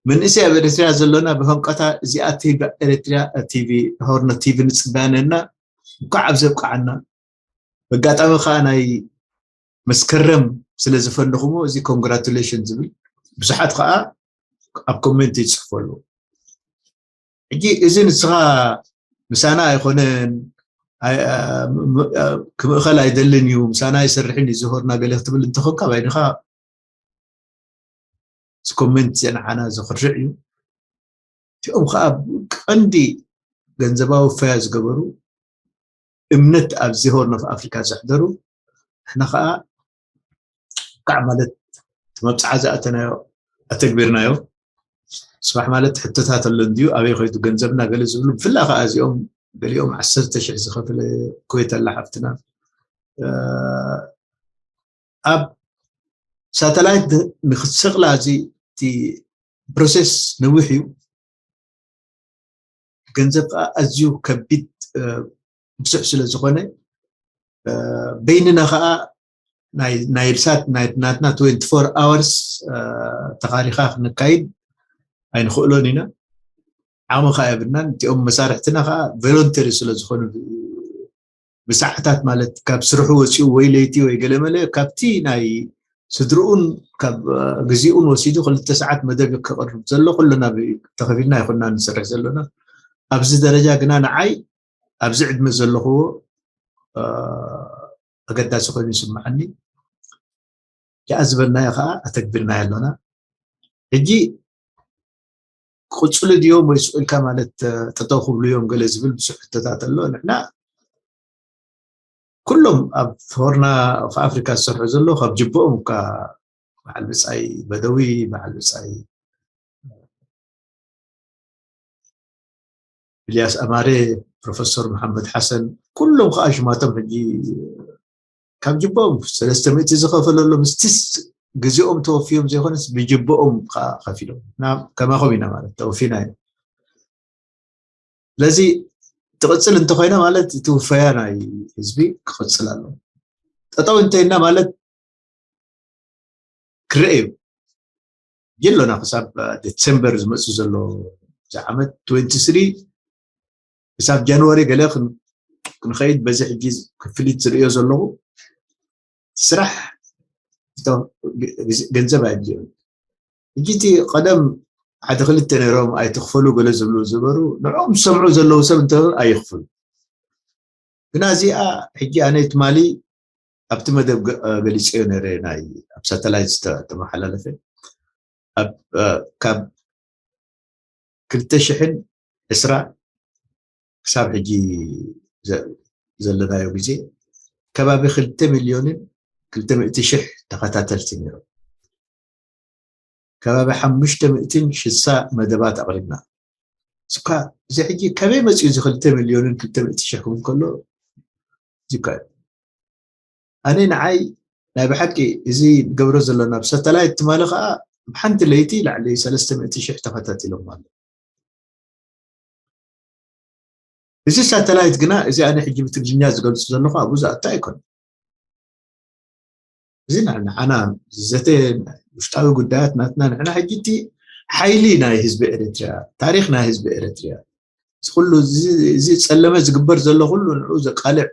መንእሰይ ኣብ ኤርትርያ ዘሎና ብፈንቀታ እዚኣ ቲቪ ኤርትርያ ቲቪ ሆርኖ ቲቪ ንፅበያ ነና እንኳዕ ኣብዚ ኣብቃዓና በጋጣሚ ከዓ ናይ መስከረም ስለ ዝፈለኹሞ እዚ ኮንግራቱሌሽን ዝብል ብዙሓት ከዓ ኣብ ኮሜንት ይፅሕፉ ኣለዉ ሕጂ እዚ ንስኻ ምሳና ኣይኮነን ክምእኸል ኣይደልን እዩ ምሳና ኣይሰርሕን እዩ ዝሆርና ገለ ክትብል እንተኾንካ ባይንኻ እዚ ኮሜንት እዚ ንዓና ዘኽርዕ እዩ እቲኦም ከዓ ቀንዲ ገንዘባዊ ፈያ ዝገበሩ እምነት ኣብዚ ሆርን ኦፍ ኣፍሪካ ዘሕደሩ ንሕና ከዓ ካዕ ማለት እቲ መብፅዓ ዝኣተናዮ ኣተግቢርናዮ ስራሕ ማለት ሕቶታት ኣሎ እንድዩ ኣበይ ከይዱ ገንዘብና ገለ ዝብሉ ብፍላ ከዓ እዚኦም ገሊኦም ዓሰርተ ሽሕ ዝኸፍለ ኩዌት ኣላ ሓፍትና ኣብ ሳተላይት ንክትሰቅላ እዚ እቲ ፕሮሴስ ነዊሕ እዩ ገንዘብ ከዓ ኣዝዩ ከቢድ ብዙሕ ስለ ዝኾነ፣ በይንና ከዓ ናይ ናይልሳት ናትና twenty-four hours ተኻሪኻ ክንካይድ ኣይንኽእሎን ኢና። ዓቕሚ ከዓ የብልናን። እቲኦም መሳርሕትና ከዓ ቮሎንተሪ ስለ ዝኾኑ፣ ብሰዓታት ማለት ካብ ስርሑ ወፂኡ ወይ ለይቲ ወይ ገለመለ ካብቲ ናይ ስድርኡን ካብ ግዜኡን ወሲዱ ክልተ ሰዓት መደብ ከቕርብ ዘሎ ኩልና ተኸፊልና ይኮና ንሰርሕ ዘለና። ኣብዚ ደረጃ ግና ንዓይ ኣብዚ ዕድመ ዘለኽዎ ኣገዳሲ ኮይኑ ይስምዓኒ። ጃኣ ዝበልናዮ ከዓ ኣተግቢርናዮ ኣለና። ሕጂ ክቕፅሉ ድዮም ወይ ስቕ ኢልካ ማለት ጠጠው ክብሉ እዮም ገለ ዝብል ብዙሕ ሕቶታት ኣሎ። ንሕና ኩሎም ኣብ ሆርና ኣፍሪካ ዝሰርሑ ዘሎ ካብ ጅብኦም እኳ በዓል ብፃይ በደዊ፣ በዓል ብፃይ ኢልያስ ኣማረ፣ ፕሮፈሰር መሓመድ ሓሰን፣ ኩሎም ከዓ ሽማቶም ሕጂ ካብ ጅቦም ሰለስተ ሚእቲ ዝኸፈለሎም ስቲስ ግዜኦም ተወፊዮም ዘይኮነስ ብጅቦኦም ከዓ ከፊሎም። ከማኹም ኢና ማለት ተወፊና ኢና። ስለዚ ትቕፅል እንተኮይና ማለት እቲ ውፈያ ናይ ህዝቢ ክቕፅል ኣሎ። ጠጠው እንተይና ማለት ክረአ እዩ። የሎና ክሳብ ዲሴምበር ዝመፅእ ዘሎ እዚ ዓመት twenty-three ክሳብ ጃንዋሪ ገለ ክንኸይድ በዚ ሕጂ ክፍሊት ዝርእዮ ዘለኹ ስራሕ ገንዘብ ኣድልዮም። ሕጂ እቲ ቀደም ሓደ ክልተ ነይሮም ኣይትኽፈሉ ገለ ዝብሉ ዝበሩ ንዕኦም ዝሰምዑ ዘለዉ ሰብ እንተ ኣይኽፍሉ ግና እዚኣ ሕጂ ኣነ ትማሊ ኣብቲ መደብ ገሊፀዮ ነረ ናይ ኣብ ሳተላይት ዝተመሓላለፈ ካብ ክልተ ሽሕን ዕስራ ክሳብ ሕጂ ዘለናዮ ግዜ ከባቢ ክልተ ሚልዮንን ክልተ ሚእቲ ሽሕ ተኸታተልቲ ነይሮም። ከባቢ ሓሙሽተ ሚእትን ሽሳ መደባት ኣቕሪብና። እስካ እዚ ሕጂ ከበይ መፅኡ እዚ ክልተ ሚልዮንን ክልተ ሚእቲ ሽሕ ክብል ከሎ እዚካ ኣነ ንዓይ ናይ ብሓቂ እዚ ንገብሮ ዘለና ብሳተላይት ትማሊ ከዓ ብሓንቲ ለይቲ ላዕሊ ሰለስተ ሚእቲ ሽሕ ተኸታቲሎም ኣሎ። እዚ ሳተላይት ግና እዚ ኣነ ሕጂ ብትግርኛ ዝገልፁ ዘለኹ ኣብኡ ዝኣቱ ኣይኮነ። እዚ ንዓና ዘተ ውሽጣዊ ጉዳያት ናትና ንሕና ሕጂ እቲ ሓይሊ ናይ ህዝቢ ኤርትርያ ታሪኽ ናይ ህዝቢ ኤርትርያ እዚ ኩሉ እዚ ጸለመ ዝግበር ዘሎ ኩሉ ንዑ ዘቃልዕ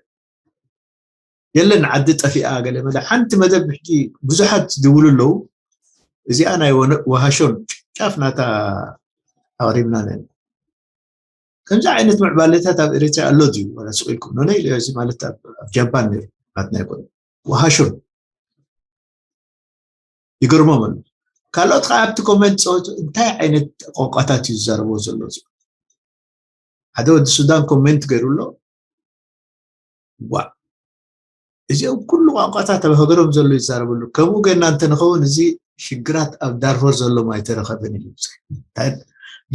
የለን። ዓዲ ጠፊኣ ገለ መለ ሓንቲ መደብ ሕጂ ብዙሓት ዝድውሉ ኣለዉ። እዚኣ ናይ ወሃሾን ጫፍ ናታ ኣቕሪብና ነን። ከምዚ ዓይነት ምዕባለታት ኣብ ኤርትራ ኣሎ ድዩ? ዋላ ስቕ ኢልኩም ኖነ ኢለ እዚ ማለት ኣብ ጃፓን ነይሩ ናትና ይኮነ ወሃሾን ይገርሞም ኣሎ። ካልኦት ከዓ ኣብቲ ኮመንት ፀወቱ እንታይ ዓይነት ቋንቋታት እዩ ዝዛረቦ ዘሎ? ሓደ ወዲ ሱዳን ኮሜንት ገይሩ ኣሎ። ዋ እዚኦም ኩሉ ቋንቋታት ኣብ ሃገሮም ዘሎ ይዛረበሉ። ከምኡ ገና እንተንኸውን እዚ ሽግራት ኣብ ዳርፎር ዘሎ ኣይተረኸበን እዩ።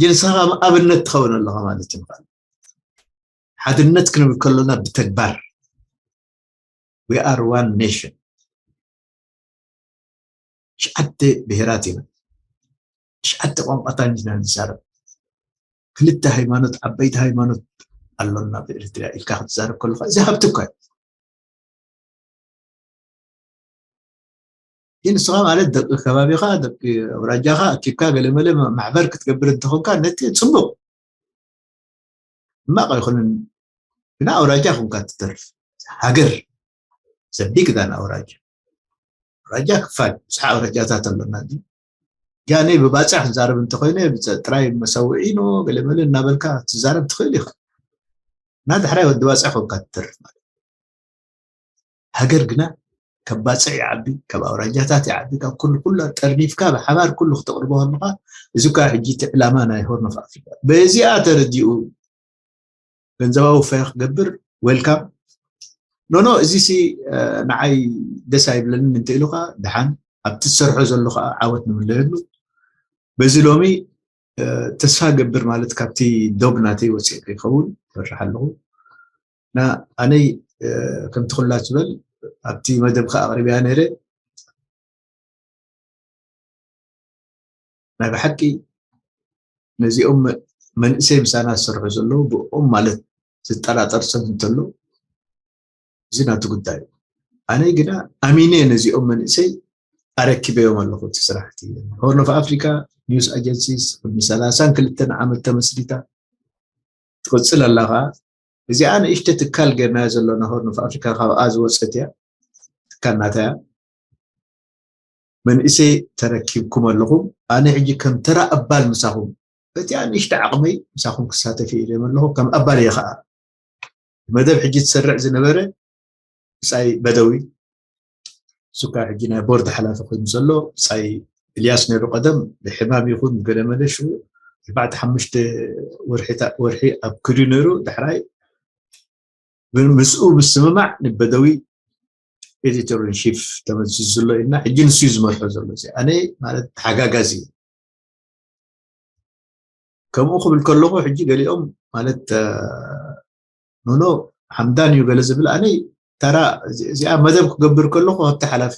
ጅንስኻ ኣብነት ትኸውን ኣለኻ ማለት እዩ። ሓድነት ክንብል ከሎና ብተግባር we are one nation። ትሽዓተ ብሄራት ኢና፣ ትሽዓተ ቋንቋታት ኢና ንዛረብ፣ ክልተ ሃይማኖት ዓበይቲ ሃይማኖት ኣሎና ብኤርትራ ኢልካ ክትዛረብ ከለካ እዚ ሃብቲ እኳ እዩ። ግን ንስኻ ማለት ደቂ ከባቢኻ ደቂ ኣውራጃኻ ኣኪብካ ገለመለ ማሕበር ክትገብር እንተኾንካ ነቲ ፅቡቅ ሕማቕ ኣይኮነን። ግና ኣውራጃ ኮንካ ትተርፍ ሃገር ዘቢግ ዳን ኣውራጃ ኣውራጃ ክፋል ብዙሓ ኣውራጃታት ኣሎና። ጃነይ ብባፅዕ ክንዛረብ እንተኮይነ ጥራይ መሰውዒ ኖ ገለመለ እናበልካ ትዛረብ ትኽእል ኢኻ እና ድሕራይ ወዲ ባፅዕ ኮንካ ትተርፍ ማለት ሃገር ግና ካብ ባፅዕ ይዓቢ ካብ ኣውራጃታት ይዓቢ ካብ ኩሉ ኩሉ ጠርኒፍካ ብሓባር ኩሉ ክተቕርቦ ከለካ እዚ ካ ሕጂ እቲ ዕላማ ናይ ሆርን ኦፍ ኣፍሪካ በዚኣ ተረዲኡ ገንዘባዊ ፈያ ክገብር ዌልካም ኖኖ እዚ ሲ ንዓይ ደስ ኣይብለንን እንተ ኢሉ ከዓ ድሓን ኣብቲ ዝሰርሖ ዘሎ ከዓ ዓወት ንምለየሉ በዚ ሎሚ ተስፋ ገብር ማለት ካብቲ ዶብ ናተይ ወፂእ ከይኸውን ፈርሕ ኣለኹ እና ኣነይ ከምቲ ኩላ ትበል ኣብቲ መደብ ከዓ ኣቅሪብያ ነይረ ናይ ብሓቂ ነዚኦም መንእሰይ ምሳና ዝሰርሑ ዘለዉ ብኦም ማለት ዝጠራጠር ሰብ እንተሎ እዚ ናቱ ጉዳይ እዩ። ኣነ ግና ኣሚነ ነዚኦም መንእሰይ ኣረኪበዮም ኣለኹ። እቲ ስራሕቲ ሆርን ኦፍ ኣፍሪካ ኒውስ ኣጀንሲስ ቅድሚ ሰላሳን ክልተን ዓመት ተመስሪታ ትቕፅል ኣላ። ከዓ እዚኣ ንእሽተ ትካል ገርናዮ ዘለና ሆርን ኦፍ ኣፍሪካ ካብኣ ዝወፀት እያ። ትካል ናታ እያ። መንእሰይ ተረኪብኩም ኣለኹም። ኣነ ሕጂ ከም ተራ ኣባል ምሳኹም በቲኣ ንእሽተ ዓቕመይ ምሳኹም ክሳተፍ እየ ኢሎም ኣለኹ። ከም ኣባል እየ ከዓ መደብ ሕጂ ትሰርዕ ዝነበረ ብጻይ በደዊ፣ እሱ ከዓ ሕጂ ናይ ቦርድ ሓላፊ ኮይኑ ዘሎ። ብጻይ ኢልያስ ነይሩ ቀደም፣ ብሕማም ይኹን ብገለ መለ ሽዑ ኣርባዕተ ሓሙሽተ ወርሒ ኣብ ክዱ ነይሩ። ዳሕራይ ምስኡ ምስምማዕ ንበደዊ ኤዲተር ኢን ሺፍ ተመዚዙ ዘሎ ኢልና፣ ሕጂ ንሱ እዩ ዝመርሖ ዘሎ። እዚ ኣነ ማለት ተሓጋጋዚ እዩ። ከምኡ ክብል ከለኹ ሕጂ ገሊኦም ማለት ኖኖ ሓምዳን እዩ ገለ ዝብል፣ ኣነ ተራ እዚኣ መደብ ክገብር ከለኹ ኣብቲ ሓላፊ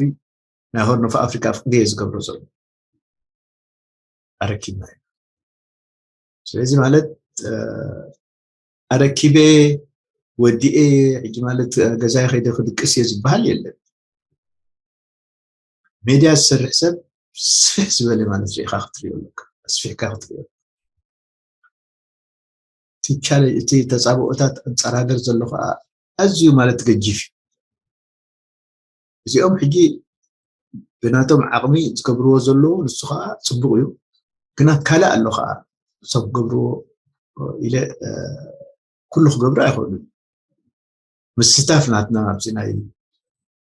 ናይ ሆርን ኦፍ ኣፍሪካ ፍቅዲ እየ ዝገብሮ ዘሎ። ኣረኪብና እዩ። ስለዚ ማለት ኣረኪበ ወዲኤ ሕጂ ማለት ገዛይ ከይደ ክድቅስ እየ ዝበሃል የለን። ሜድያ ዝሰርሕ ሰብ ስፍሕ ዝበለ ማለት ርኢኻ ክትሪኦ ኣለካ፣ ኣስፊሕካ ክትሪኦ። እቲ ተፃብኦታት ኣንፃር ሃገር ዘሎ ከዓ ኣዝዩ ማለት ገጂፍ እዩ። እዚኦም ሕጂ ብናቶም ዓቕሚ ዝገብርዎ ዘለዉ ንሱ ከዓ ፅቡቅ እዩ። ግና ካልእ ኣሎ ከዓ ሰብ ክገብርዎ ኢለ ኩሉ ክገብሩ ኣይኽእሉን። ምስታፍ ናትና ኣብዚ ናይ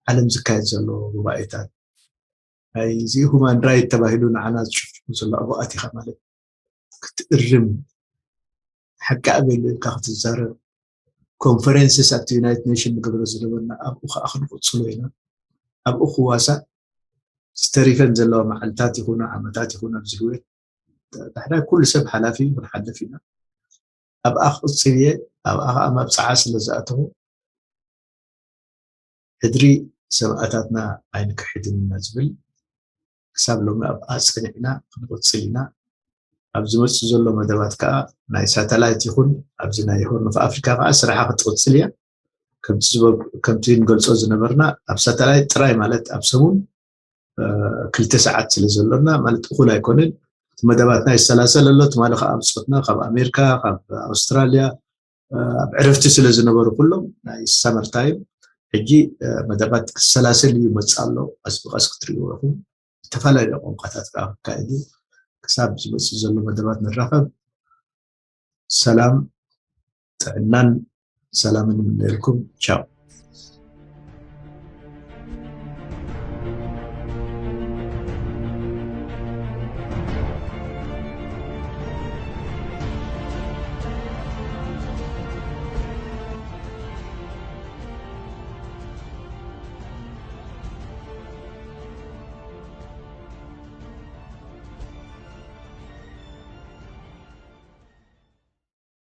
ዓለም ዝካየድ ዘሎ ጉባኤታት ናይ እዚ ሁማን ራይት ተባሂሉ ንዓና ዝጭፍጭፉ ዘሎ ኣቦኣት ኢኻ ማለት ክትእርም ሓቂ ኣበሉ ኢልካ ክትዛረብ ኮንፈረንስስ ኣብቲ ዩናይትድ ኔሽን ንገብሮ ዝነበርና ኣብኡ ከዓ ክንቕፅሎ ኢና። ኣብኡ ክዋሳእ ዝተሪፈን ዘለዋ መዓልታት ይኹኑ ዓመታት ይኹኑ ኣብዚ ህይወት ዳሕዳይ ኩሉ ሰብ ሓላፊ እዩ ክንሓልፍ ኢና። ኣብኣ ክቕፅል እየ ኣብኣ ከዓ መብፅዓ ስለ ዝኣተኹ ሕድሪ ሰማእታትና ኣይንክሕድን ኢና ዝብል ክሳብ ሎሚ ኣብኣ ፀኒዕና ክንቕፅል ኢና። ኣብ ዝመፅእ ዘሎ መደባት ከዓ ናይ ሳተላይት ይኹን ኣብዚ ናይ ሆርን ኦፍ ኣፍሪካ ከዓ ስራሓ ክትቕፅል እያ። ከምቲ ንገልፆ ዝነበርና ኣብ ሳተላይት ጥራይ ማለት ኣብ ሰሙን ክልተ ሰዓት ስለ ዘሎና ማለት እኹል ኣይኮነን። እቲ መደባትና ይሰላሰል ኣሎ። ትማሊ ከዓ ብፆትና ካብ ኣሜሪካ ካብ ኣውስትራልያ ኣብ ዕረፍቲ ስለ ዝነበሩ ኩሎም ናይ ሳመር ታይም ሕጂ መደባት ክሰላሰል እዩ ይመፅእ ኣሎ። ቀስ ብቀስ ክትሪእዎ ኢኹም። ዝተፈላለዩ ቋንቋታት ከዓ ክካየድ እዩ። ክሳብ ዝመፅእ ዘሎ መደባት ንራኸብ። ሰላም ጥዕናን ሰላምን ይምነየልኩም። ቻው።